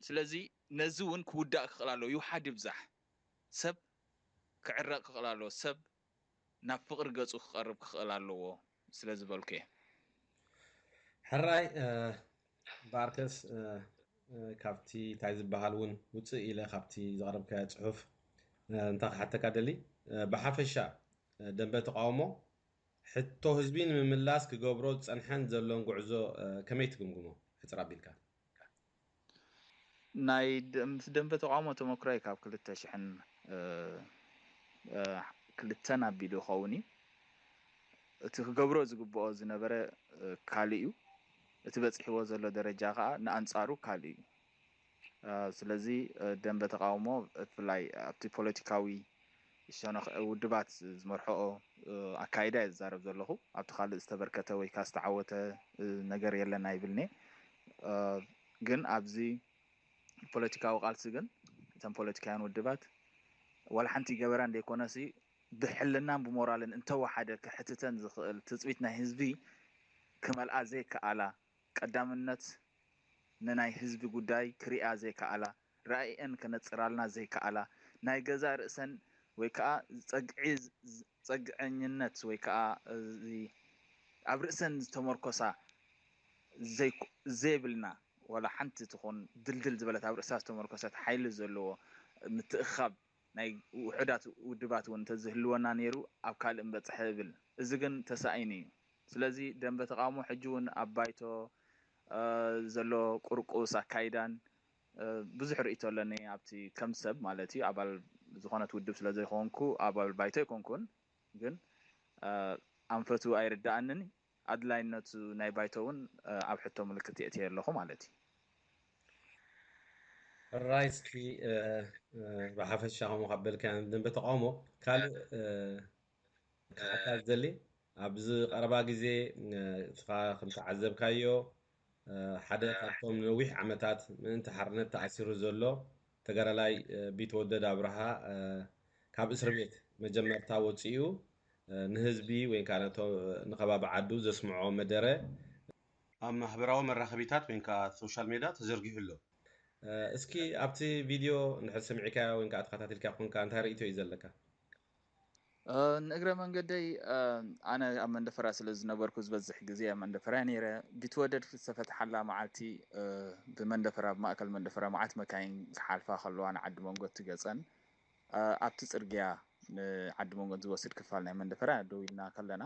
ስለዚ ነዚ እውን ክውዳእ ክኽእል ኣለዎ። ይውሓድ ይብዛሕ ሰብ ክዕረቕ ክኽእል ኣለዎ። ሰብ ናብ ፍቕሪ ገጹ ክቐርብ ክኽእል ኣለዎ ስለ ዝበልኩ እየ። ሕራይ ባርከስ ካብቲ እንታይ ዝበሃል እውን ውፅእ ኢለ ካብቲ ዘቕረብካዮ ፅሑፍ እንታይ ክሓተካ ደሊ ብሓፈሻ ደንበ ተቃውሞ ሕቶ ህዝቢ ንምምላስ ክገብሮ ዝፀንሐን ዘሎን ጉዕዞ ከመይ ትግምግሞ? ሕፅር ኣቢልካ። ናይ ምስ ደንበ ተቃውሞ ተመክሮይ ካብ ክልተ ሽሕን ክልተን ኣቢሉ ይኸውን እዩ። እቲ ክገብሮ ዝግብኦ ዝነበረ ካልእ እዩ። እቲ በፂሕዎ ዘሎ ደረጃ ከዓ ንኣንፃሩ ካልእ እዩ። ስለዚ ደንበ ተቃውሞ ብፍላይ ኣብቲ ፖለቲካዊ ሸነኽ ውድባት ዝመርሕኦ ኣካይዳ እየ ዝዛረብ ዘለኹ። ኣብቲ ካልእ ዝተበርከተ ወይ ከዓ ዝተዓወተ ነገር የለን ኣይብልኒ። ግን ኣብዚ ፖለቲካዊ ቃልሲ ግን እተን ፖለቲካውያን ውድባት ዋላ ሓንቲ ይገበራ እንደይኮነሲ ብሕልናን ብሞራልን እንተወሓደ ክሕትተን ዝኽእል ትፅቢት ናይ ህዝቢ ክመልኣ ዘይከኣላ፣ ቀዳምነት ንናይ ህዝቢ ጉዳይ ክሪኣ ዘይከኣላ፣ ራእየን ከነፅራልና ዘይከኣላ፣ ናይ ገዛእ ርእሰን ወይ ከዓ ፀግዒ ፀግዐኝነት ወይ ከዓ እዚ ኣብ ርእሰን ዝተመርኮሳ ዘይብልና ዋላ ሓንቲ ትኹን ድልድል ዝበለት ኣብ ርእሳ ዝተመርኮሰት ሓይሊ ዘለዎ ምትእኻብ ናይ ውሑዳት ውድባት እውን እንተዝህልወና ነይሩ ኣብ ካልእ ምበፀሐ እብል። እዚ ግን ተሳኢኑ እዩ። ስለዚ ደንበ ተቃውሞ ሕጂ እውን ኣብ ባይቶ ዘሎ ቁርቁስ ኣካይዳን ብዙሕ ርእይቶ ኣለኒ ኣብቲ ከም ሰብ ማለት እዩ። ኣባል ዝኾነት ውድብ ስለ ዘይኮንኩ ኣባል ባይቶ ኣይኮንኩን፣ ግን ኣንፈቱ ኣይርዳኣንን። ኣድላይነቱ ናይ ባይቶ እውን ኣብ ሕቶ ምልክት የእትየ ኣለኹ ማለት እዩ። ሕራይ እስኪ ብሓፈሻ ከምኡ ካብ በልካ ደንበ ተቃውሞ ካልእ ኣካል ዘሊ ኣብዚ ቀረባ ግዜ እትኻ ከምተዓዘብካዮ ሓደ ካብቶም ነዊሕ ዓመታት ምእንቲ ሓርነት ተኣሲሩ ዘሎ ተጋዳላይ ቢትወደድ ኣብርሃ ካብ እስር ቤት መጀመርታ ወፂኡ ንህዝቢ ወይ ከዓ ንከባቢ ዓዱ ዘስምዖ መደረ ኣብ ማህበራዊ መራኸቢታት ወይ ከዓ ሶሻል ሜዳ ተዘርጊሑ ኣሎ። እስኪ ኣብቲ ቪድዮ እንድሕር ሰሚዕካዮ ወይ ከዓ ተኸታቲልካ ኮንካ እንታይ ርእቶ እዩ ዘለካ? ንእግረ መንገደይ ኣነ ኣብ መንደፈራ ስለ ዝነበርኩ ዝበዝሕ ግዜ ኣብ መንደፈራ ነይረ። ቢትወደድ ዝተፈትሓላ መዓልቲ ብመንደፈራ ብማእከል መንደፈራ መዓት መካይን ክሓልፋ ከለዋ ንዓዲ መንጎ ትገፀን ኣብቲ ፅርግያ ንዓዲ መንጎ ዝወስድ ክፋል ናይ መንደፈራ ደው ኢልና ከለና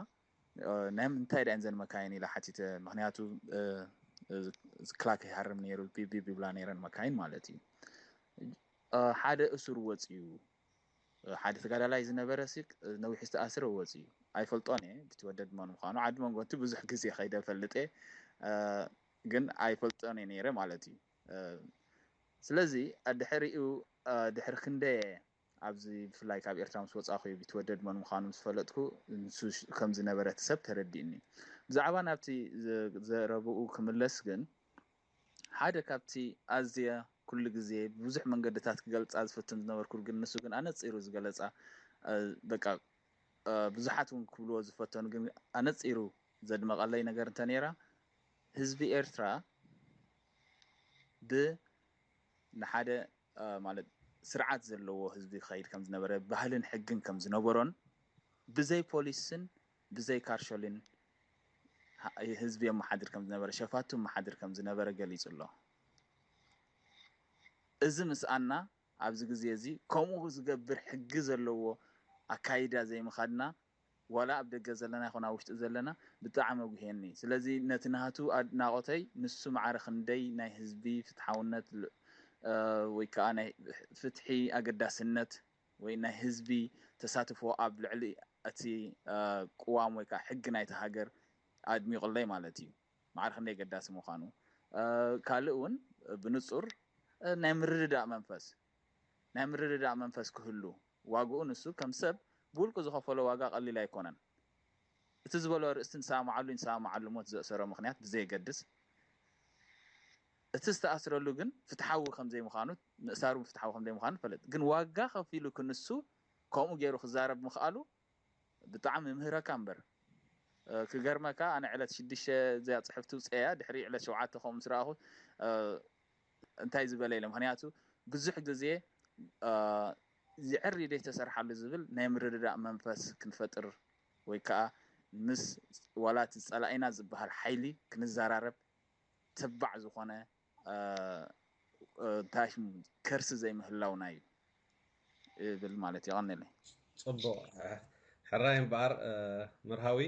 ናይ ምንታይ ዳን ዘን መካይን ኢላ ሓቲተ። ምክንያቱ ክላክ ይሃርም ነይሩ፣ ቢቢብ ይብላ ነይረን መካይን ማለት እዩ። ሓደ እሱር ወፅዩ ሓደ ተጋዳላይ ዝነበረ ሲ ነዊሕ ዝተኣስረ ወፂ እዩ። ኣይፈልጦን እየ ቢትወደድ መን ምዃኑ። ዓዲ መንጎንቲ ብዙሕ ግዜ ከይደ ፈልጥ እየ፣ ግን ኣይፈልጦን እየ ነይረ ማለት እዩ። ስለዚ ድሕሪኡ ድሕሪ ክንደየ ኣብዚ ብፍላይ ካብ ኤርትራ ምስ ወፃኹ እዩ ቢትወደድ መን ምዃኑ ምስ ፈለጥኩ ንሱ ከም ዝነበረ እቲ ሰብ ተረዲእኒ። ብዛዕባ ናብቲ ዘረብኡ ክምለስ ግን ሓደ ካብቲ ኣዝየ ኩሉ ግዜ ብብዙሕ መንገድታት ክገልፃ ዝፍትን ዝነበርኩ ግን ንሱ ግን ኣነፂሩ ዝገለፃ በቃ ብዙሓት እውን ክብልዎ ዝፈተኑ ግን ኣነፂሩ ዘድመቐለይ ነገር እንተ ነይራ ህዝቢ ኤርትራ ብ ንሓደ ማለት ስርዓት ዘለዎ ህዝቢ ክኸይድ ከም ዝነበረ ባህልን ሕግን ከም ዝነበሮን ብዘይ ፖሊስን ብዘይ ካርሾልን ህዝቢ የመሓድር ከም ዝነበረ ሸፋቱ መሓድር ከም ዝነበረ ገሊጹ ኣሎ። እዚ ምስኣና ኣብዚ ግዜ እዚ ከምኡ ዝገብር ሕጊ ዘለዎ ኣካይዳ ዘይምኻድና ዋላ ኣብ ደገ ዘለና ይኹን ኣብ ውሽጢ ዘለና ብጣዕሚ ኣጉህየኒ። ስለዚ ነቲ ናቱ ኣድናቖተይ ንሱ ማዕረ ክንደይ ናይ ህዝቢ ፍትሓውነት ወይ ከዓ ናይ ፍትሒ ኣገዳስነት ወይ ናይ ህዝቢ ተሳትፎ ኣብ ልዕሊ እቲ ቅዋም ወይ ከዓ ሕጊ ናይቲ ሃገር ኣድሚቑለይ ማለት እዩ። ማዕረ ክንደይ ኣገዳሲ ምዃኑ ካልእ እውን ብንፁር ናይ ምርድዳእ መንፈስ ናይ ምርድዳእ መንፈስ ክህሉ ዋግኡ ንሱ ከም ሰብ ብውልቁ ዝኸፈሎ ዋጋ ቀሊል ኣይኮነን። እቲ ዝበሎ ኣርእስቲ ንሰማማዓሉ ንሰማማዓሉ ሞት ዘእሰሮ ምኽንያት ብዘየገድስ እቲ ዝተኣስረሉ ግን ፍትሓዊ ከም ዘይምዃኑ ምእሳሩ ፍትሓዊ ከም ዘይምዃኑ ፈለጥ ግን ዋጋ ከፊሉ ክንሱ ከምኡ ገይሩ ክዛረብ ምኽኣሉ ብጣዕሚ ምህረካ እምበር ክገርመካ ኣነ ዕለት ሽዱሽተ እዚኣ ፅሕፍቲ ውፅአያ ድሕሪ ዕለት ሸውዓተ ከምኡ ምስ ረኣኹ እንታይ ዝበለ ኢለ ምክንያቱ ብዙሕ ግዜ ዝዕሪ ደይ ተሰርሓሉ ዝብል ናይ ምርድዳእ መንፈስ ክንፈጥር ወይ ከዓ ምስ ዋላ እቲ ፀላኢና ዝበሃል ሓይሊ ክንዘራረብ ተባዕ ዝኾነ እንታይ ሽሙ ከርሲ ዘይምህላውና እዩ እብል ማለት የቐንለይ። ፅቡቕ ሕራይ እምበኣር መርሃዊ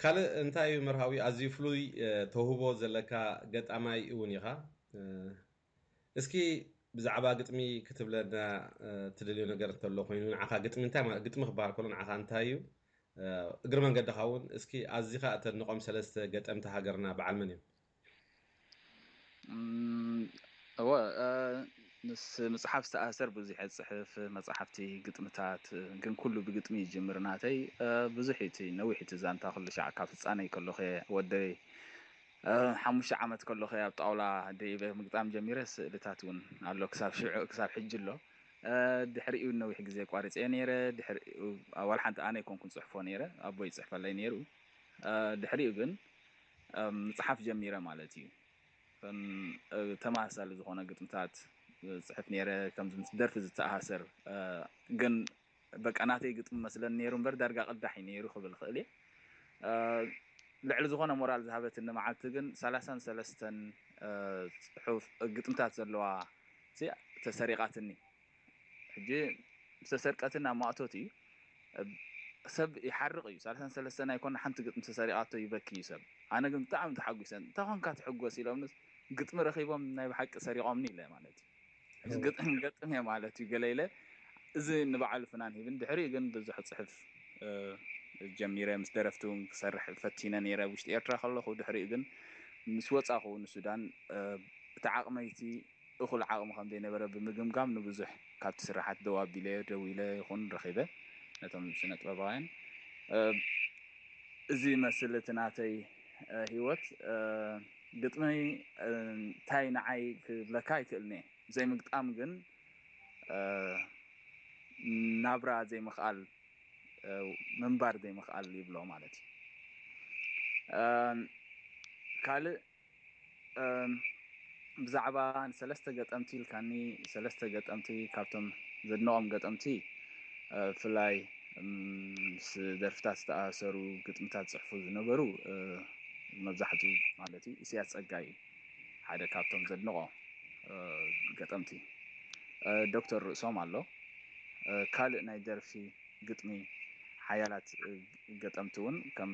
ካልእ እንታይ እዩ መርሃዊ ኣዝዩ ፍሉይ ተውህቦ ዘለካ ገጣማይ እውን ኢኻ። እስኪ ብዛዕባ ግጥሚ ክትብለና ትደልዮ ነገር እንተሎ ኮይኑ ንዓኻ ግጥሚ እንታይ ማለት ግጥሚ ክበሃል ከሎ ንዓኻ እንታይ እዩ? እግሪ መንገድኻ እውን እስኪ ኣዚኻ እተድንቖም ሰለስተ ገጠምቲ ሃገርና በዓል መን እዮም? እወ ምስ መፅሓፍ ዝተኣሰር ብዙሕ እየ ዝፅሕፍ መፅሓፍቲ ግጥምታት ግን ኩሉ ብግጥሚ ይጅምር ናተይ ብዙሕ እቲ ነዊሕ እቲ ዛንታ ኩሉ ሻዕ ካብ ህፃነይ ከለኹ ወደይ ሓሙሽተ ዓመት ከለኹ ኣብ ጣውላ ደይበ ምግጣም ጀሚረ ስእልታት እውን ኣሎ ክሳብ ሽዑ ክሳብ ሕጂ ኣሎ ድሕሪኡ ነዊሕ ግዜ ቋሪፀ ነይረ ድሕሪኡ ዋላ ሓንቲ ኣነ ኣይኮንኩን ፅሕፎ ነይረ ኣቦ ይፅሕፈለይ ነይሩ ድሕሪኡ ግን ምፅሓፍ ጀሚረ ማለት እዩ ተመሳሳሊ ዝኾነ ግጥምታት ፅሕፍ ነይረ ከምዚ ምስ ደርፊ ዝተኣሳሰር ግን በቃ ናተይ ግጥሚ መስለን ነይሩ እምበር ዳርጋ ቅዳሕ እዩ ነይሩ ክብል ክእል እየ ልዕሊ ዝኾነ ሞራል ዝሃበትኒ መዓልቲ ግን ሰላሳን ሰለስተን ፅሑፍ ግጥምታት ዘለዋ ተሰሪቓትኒ ሕጂ ዝተሰርቀትን ኣብ ማእቶት እዩ ሰብ ይሓርቕ እዩ ሰላሳን ሰለስተን ኣይኮነ ሓንቲ ግጥሚ ተሰሪቓቶ ይበኪ እዩ ሰብ ኣነ ግን ብጣዕሚ ተሓጒሰ እንታይ ኮንካ ትሕጎስ ኢሎምንስ ግጥሚ ረኺቦም ናይ ብሓቂ ሰሪቖምኒ ኢለ ማለት እዩ ገጥም እየ ማለት እዩ ገለ ኢለ እዚ ንባዕሉ ፍናን ሂብን ድሕሪኡ ግን ብዙሕ ፅሕፍ ጀሚረ ምስ ደረፍቲ እውን ክሰርሕ ፈቲነ ነይረ ውሽጢ ኤርትራ ከለኹ ድሕሪኡ ግን ምስ ወፃኹ ንሱዳን እቲ ዓቕመይቲ እኹል ዓቕሚ ከም ዘይነበረ ብምግምጋም ንብዙሕ ካብቲ ስራሓት ደው ኣቢለዮ ደው ኢለ ይኹን ረኺበ ነቶም ስነ ጥበባውያን እዚ ይመስል እቲ ናተይ ህይወት ግጥሚ እንታይ ንዓይ ክብለካ ኣይክእልኒ። ዘይምግጣም ግን ናብራ ዘይምኽኣል፣ ምንባር ዘይምኽኣል ይብሎ ማለት እዩ። ካልእ ብዛዕባ ሰለስተ ገጠምቲ ኢልካኒ። ሰለስተ ገጠምቲ ካብቶም ዘድንቖም ገጠምቲ፣ ብፍላይ ምስ ደርፍታት ዝተኣሳሰሩ ግጥምታት ዝፅሕፉ ዝነበሩ፣ መብዛሕትኡ ማለት እዩ፣ ኢሳያስ ጸጋይ ሓደ ካብቶም ዘድንቖ ገጠምቲ። ዶክተር ርእሶም ኣሎ። ካልእ ናይ ደርፊ ግጥሚ ሓያላት ገጠምቲ እውን ከም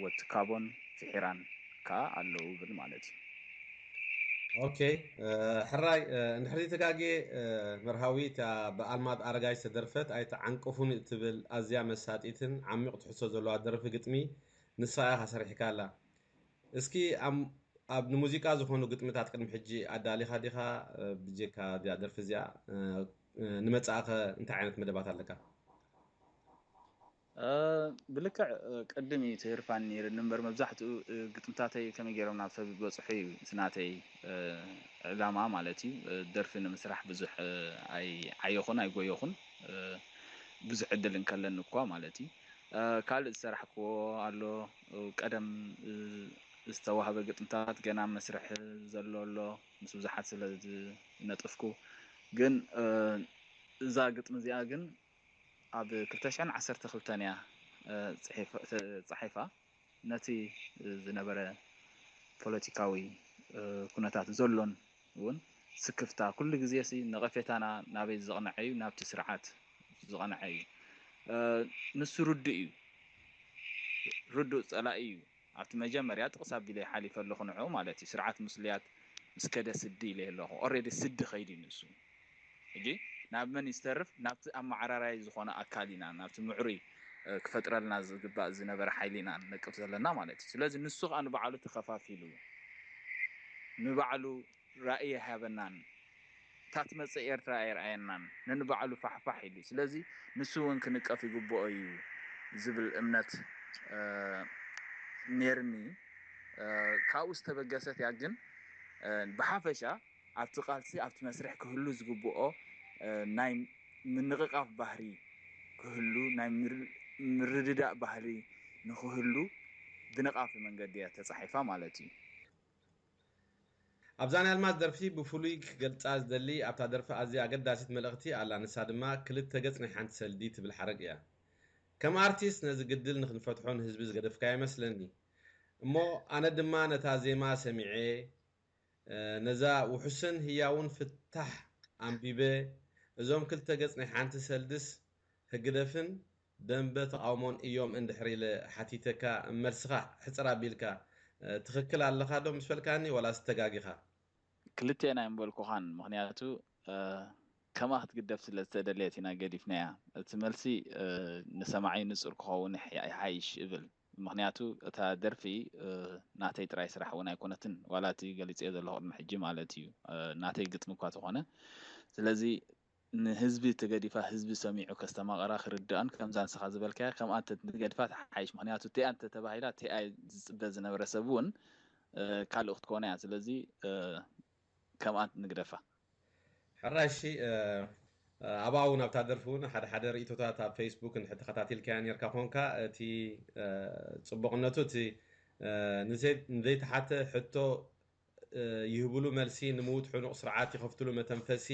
ወትካቦን ፍሒራን ከኣ ኣለዉ ብል ማለት እዩ። ኦኬ፣ ሕራይ፣ እንድሕሪ ተጋጌ መርሃዊ፣ እታ ብኣልማዝ ኣረጋይ ዝተደርፈት ኣይትዓንቅፉኒ እትብል ኣዝያ መሳጢትን ዓሚቕ ትሕዝቶ ዘለዋ ደርፊ ግጥሚ ንሳ ኢኻ ሰሪሕካላ። እስኪ ኣብ ንሙዚቃ ዝኾኑ ግጥምታት ቅድሚ ሕጂ ኣዳሊኻ ዲኻ? ብጀካ እዚኣ ደርፊ እዚኣ ንመጻእኸ እንታይ ዓይነት መደባት ኣለካ? ብልክዕ ቅድም እዩ ትህርፋን ነይርኒ እምበር፣ መብዛሕትኡ ግጥምታተይ ከመይ ገይሮም ናብ ሰብ ይበፅሑ እዩ እቲ ናተይ ዕላማ ማለት እዩ። ደርፊ ንምስራሕ ብዙሕ ኣይዓየኹን ኣይጎየኹን፣ ብዙሕ ዕድል እንከለኒ እኳ ማለት እዩ። ካልእ ዝሰራሕክዎ ኣሎ፣ ቀደም ዝተዋህበ ግጥምታት ገና መስርሕ ዘሎ ኣሎ፣ ምስ ብዙሓት ስለ ዝነጥፍኩ። ግን እዛ ግጥሚ እዚኣ ግን ኣብ ክልተ ሽሕን ዓሰርተ ክልተን እያ ተፃሒፋ። ነቲ ዝነበረ ፖለቲካዊ ኩነታት ዘሎን እውን ስክፍታ፣ ኩሉ ግዜ ሲ ነቐፌታና ናበይ ዘቕንዐ እዩ? ናብቲ ስርዓት ዝቐንዐ እዩ። ንሱ ርዱእ እዩ፣ ርዱእ ፀላኢ እዩ። ኣብቲ መጀመርያ ጥቕስ ኣቢለ ሓሊፈ ኣለኹ ንዕኡ ማለት እዩ። ስርዓት ምስሉያት ምስ ከደ ስዲ ኢለ ኣለኹ። ኦሬዲ ስዲ ከይዱ እዩ ንሱ። ሕጂ ናብ መን ይስተርፍ? ናብቲ ኣመዓራራይ ዝኾነ ኣካል ኢና፣ ናብቲ ምዕሩይ ክፈጥረልና ዝግባእ ዝነበረ ሓይሊ ኢና ንነቅፍ ዘለና ማለት እዩ። ስለዚ ንሱ ከዓ ንባዕሉ ተኸፋፊሉ ንባዕሉ ራእይ ኣይሃበናን። እታ ትመፅእ ኤርትራ ኣየርኣየናን፣ ነንባዕሉ ፋሕፋሕ ኢሉ። ስለዚ ንሱ እውን ክንቀፍ ይግብኦ እዩ ዝብል እምነት ነርኒ። ካብኡ ዝተበገሰት እያ። ግን ብሓፈሻ ኣብቲ ቃልሲ ኣብቲ መስርሕ ክህሉ ዝግብኦ ናይ ምንቕቓፍ ባህሪ ክህሉ፣ ናይ ምርድዳእ ባህሪ ንክህሉ ብነቓፊ መንገዲ እያ ተፃሒፋ ማለት እዩ። ኣብዛ ናይ ኣልማዝ ደርፊ ብፍሉይ ክገልፃ ዝደሊ ኣብታ ደርፊ ኣዝያ ኣገዳሲት መልእኽቲ ኣላ። ንሳ ድማ ክልተ ገፅ ናይ ሓንቲ ሰልዲ ትብል ሓረግ እያ። ከም ኣርቲስት ነዚ ግድል ንክንፈትሖ ንህዝቢ ዝገደፍካዮ ይመስለኒ። እሞ ኣነ ድማ ነታ ዜማ ሰሚዐ ነዛ ውሑስን ህያውን ፍታሕ ኣንቢበ፣ እዞም ክልተ ገጽ ናይ ሓንቲ ሰልድስ ህግደፍን ደንበ ተቓውሞን እዮም እንድሕር ኢለ ሓቲተካ፣ መልስኻ ሕጽር ኣቢልካ፣ ትኽክል ኣለኻ ዶ ምስ በልካኒ ዋላስ ተጋጊኻ? ክልቲኤን ኣይምበልኩኻን፣ ምኽንያቱ ከምኣ ክትግደፍ ስለ ዝተደለየት ኢና ገዲፍናያ። እቲ መልሲ ንሰማዒ ንጹር ክኸውን ይሓይሽ እብል። ምኽንያቱ እታ ደርፊ ናተይ ጥራይ ስራሕ እውን ኣይኮነትን፣ ዋላ እቲ ገሊፀዮ ዘለኹ ቅድሚ ሕጂ ማለት እዩ፣ ናተይ ግጥሚ እኳ ተኾነ። ስለዚ ንህዝቢ ተገዲፋ ህዝቢ ሰሚዑ ከስተማቕራ ክርድኣን ከምዛ ንስኻ ዝበልካያ ከምኣ እንተትገድፋ ትሓይሽ። ምኽንያቱ እቲኣ እንተተባሂላ እቲኣ ዝፅበ ዝነበረ ሰብ እውን ካልእ ክትኮነ እያ። ስለዚ ከምኣ ንግደፋ። ሕራይ እሺ፣ ኣብኣ እውን ኣብታ ደርፊ እውን ሓደ ሓደ ርእይቶታት ኣብ ፌስቡክ እንድሕር ተኸታቲልካያ ነርካ ኮንካ፣ እቲ ፅቡቕነቱ እቲ ንዘይተሓተ ሕቶ ይህብሉ መልሲ፣ ንምውት ሕኑቕ ስርዓት ይኸፍትሉ መተንፈሲ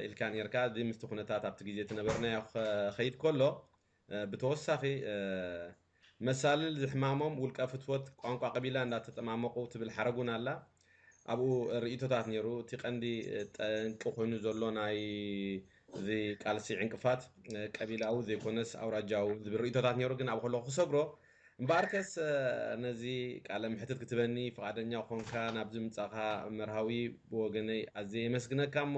ኢልካ ነርካ። እዚ ምስቲ ኩነታት ኣብቲ ግዜ ትነበርናዮ ከኸይድ ከሎ ብተወሳኺ መሳልል ዝሕማሞም ውልቀ ፍትወት ቋንቋ ቀቢላ እንዳተጠማመቑ ትብል ሓረግ እውን ኣላ። ኣብኡ ርእይቶታት ነይሩ። እቲ ቀንዲ ጠንቂ ኮይኑ ዘሎ ናይ እዚ ቃልሲ ዕንቅፋት ቀቢላዊ ዘይኮነስ ኣውራጃዊ ዝብል ርእይቶታት ነይሩ። ግን ኣብ ከለኹ ክሰግሮ እምበኣርከስ ነዚ ቃለ ምሕትት ክትበኒ ፍቓደኛ ኮንካ ናብዚ ምጻኻ መርሃዊ ብወገነይ ኣዝየ የመስግነካ። እሞ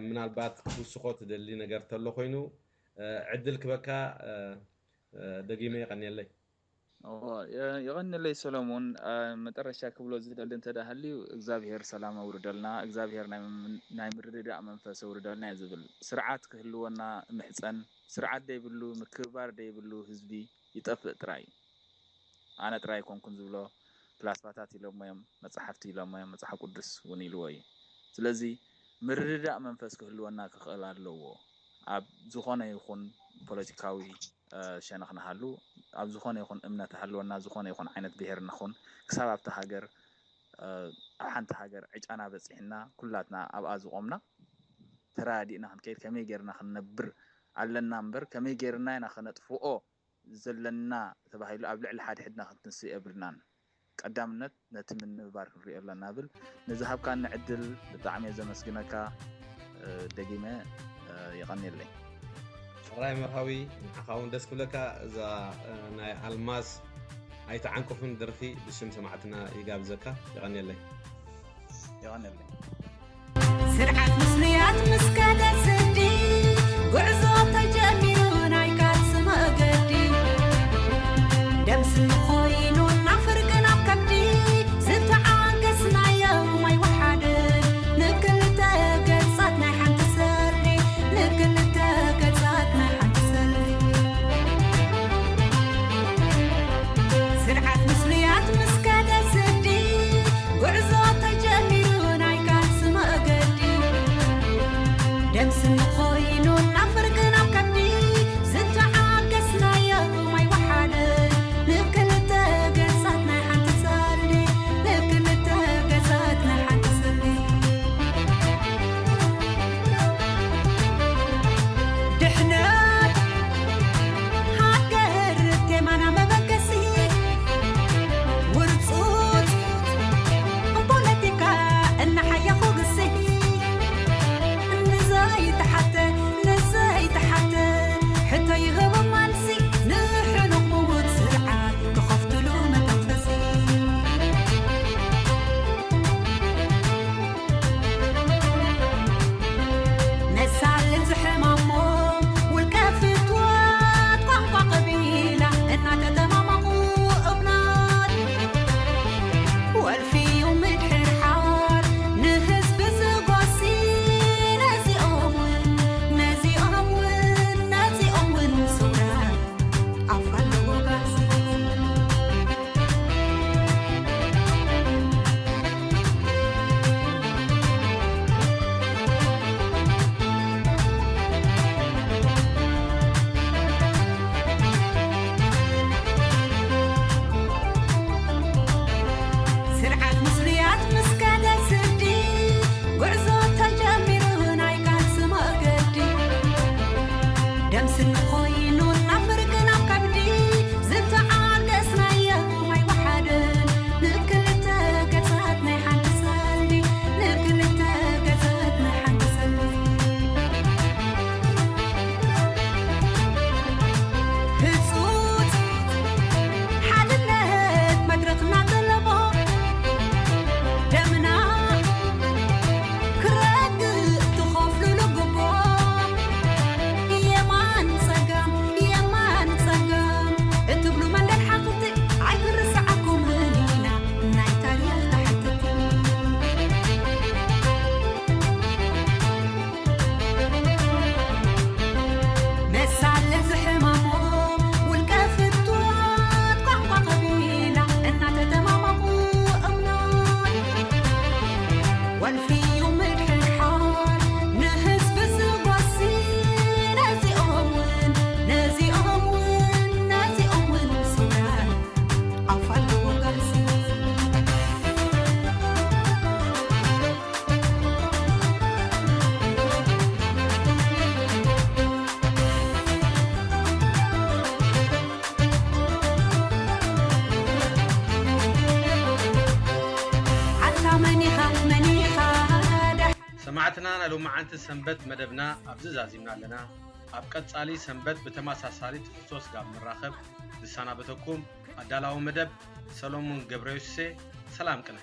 ምናልባት ክትውስኾ ትደሊ ነገር ተሎ ኮይኑ ዕድል ክበካ ደጊመ የቐንየለይ። የቐንለይ ሰለሙን። መጠረሻ ክብሎ ዝደሊ እንተ ሃልዩ እግዚኣብሄር ሰላም ኣውርደልና፣ እግዚኣብሄር ናይ ምርድዳእ መንፈስ ኣውርደልና እዩ ዝብል። ስርዓት ክህልወና ምሕፀን፣ ስርዓት ደይብሉ ምክብባር ደይብሉ ህዝቢ ይጠፍእ ጥራይ። ኣነ ጥራይ ኣይኮንኩን ዝብሎ፣ ፍላስፋታት ኢሎሞ እዮም፣ መጻሕፍቲ ኢሎሞ እዮም፣ መጽሓፍ ቅዱስ እውን ኢልዎ እዩ። ስለዚ ምርድዳእ መንፈስ ክህልወና ክኽእል ኣለዎ። ኣብ ዝኾነ ይኹን ፖለቲካዊ ሸነኽ ንሃሉ፣ ኣብ ዝኾነ ይኹን እምነት ሃልወና፣ ዝኾነ ይኹን ዓይነት ብሄር ንኹን፣ ክሳብ ኣብታ ሃገር ኣብ ሓንቲ ሃገር ዕጫና በፂሕና ኩላትና ኣብኣ ዝቆምና ተረዳዲእና ክንከይድ፣ ከመይ ጌርና ክንነብር ኣለና እምበር ከመይ ጌርና ኢና ከነጥፍኦ ዘለና ተባሂሉ ኣብ ልዕሊ ሓድሕድና ክንትንስእ የብልናን። ቀዳምነት ነቲ ምንብባር ክንሪኦ ኣለና ብል። ንዝሃብካኒ ዕድል ብጣዕሚ እየ ዘመስግነካ። ደጊመ የቐንየለይ። ፍቕራይ መርሃዊ፣ ንዓኻ እውን ደስ ክብለካ። እዛ ናይ ኣልማዝ ኣይትዓንቅፉን ደርፊ ብሽም ሰማዕትና ይጋብዘካ። የቐንየለይ። የቐንየለይ። ስርዓት ምስሉያት ምስ ከደ ስዲ፣ ጉዕዞ ተጀሚሩ ናይ ቃልሲ መእገዲ። ደም ስኒ ኮይኑ ናብ ፍርቂ ናብ ከብዲ፣ ዝተዓገስናዮ ማይ ወሓደ፣ ንክልተ ገጻት ናይ ሓንቲ ሰርዲ፣ ንክልተ ገጻት ናይ ሓንቲ ሰርዲ። ስርዓት ምስሉያት ምስ ከደ ስዲ፣ ጉዕዞ ተጀሚሩ ናይ ቃልሲ መእገዲ። ደም ስኒ ኮይኑ ናብ ፍርቂ ናብ ከብዲ፣ ዝተዓገስናዮ ማይ ወሓደ፣ ንክልተ ገጻት ናይ ሓንቲ ሰርዲ፣ ንክልተ ገጻት ናይ ሓንቲ ሰርዲ። ድሕነት ሃገር ቴማና መበገሲ፣ ውርጹጽ ፖለቲካ እናሓየኹ ግሲ፣ ንዘይተሓተ ንዘይተሓተ ሕቶ ይህቦም ማልሲ፣ ንሕኑቕ ምዉት ስርዓት ክኸፍትሉ መተንፈሲ። መሳልን ዝሕማሞም ውልቀ ፍትወት ቋንቋ ቀቢላ እናተተማመቑ እምነት ወልፊ እዩ ምድሕርሓር ንህዝቢ ዝጎሲ። ነዚኦም እውን ነዚኦም እውን ነዚኦም እውን ስውራት ኣፍ ኣለዎ ጋሲ። ስርዓት ምስሉያት ምስ ከደ ስዲ፣ ጉዕዞ ተጀሚሩ ናይ ቃልሲ መእገዲ። ደም ስኒ ኮይኑ ናብ ፍርቂ ናብ ከብዲ፣ ዝተዓገስናዮ ማይ ወሓደ፣ ንክልተ ገጻት ናይ ሓንቲ ሰልዲ፣ ንክልተ ገጻት ናይ ሓንቲ ሰልዲ። ህጹጽ ሓድነት መድረኽና ጠለቦ፣ ደምና ክረግእ ትኸፍልሉ ግቦ። የማን ጸጋም፣ የማን ጸጋም እትብሉ መንደር ሓቕቲ ኣይክንርስዓኩምን ኢና ናይ ታሪኽ ተሓተቲ። መሳለ ዝሕማሞም ውልቀ ፍትወት ቋንቋ ቀቢላ እናተተማመቑ እምነት ወልፊ እዩ ምድሕርሓር ንህዝቢ ዝጎሲ። ነዚኦም እውን ነዚኦም እውን ነዚኦም እውን ስውራት ኣፍ ኣለዎ ጋሲ። ኣታ መኒኻ መኒኻ ዳሕ ሰማዕትና፣ ናይ ሎማዓንቲ ሰንበት መደብና ኣብዚ ዛዚምና ኣለና። ኣብ ቀጻሊ ሰንበት ብተመሳሳሊ ትሕዝቶ ስጋብ ንራኸብ ዝሰናበተኩም ኣዳላዊ መደብ ሰሎሞን ገብረዮሱሴ። ሰላም ቅነ።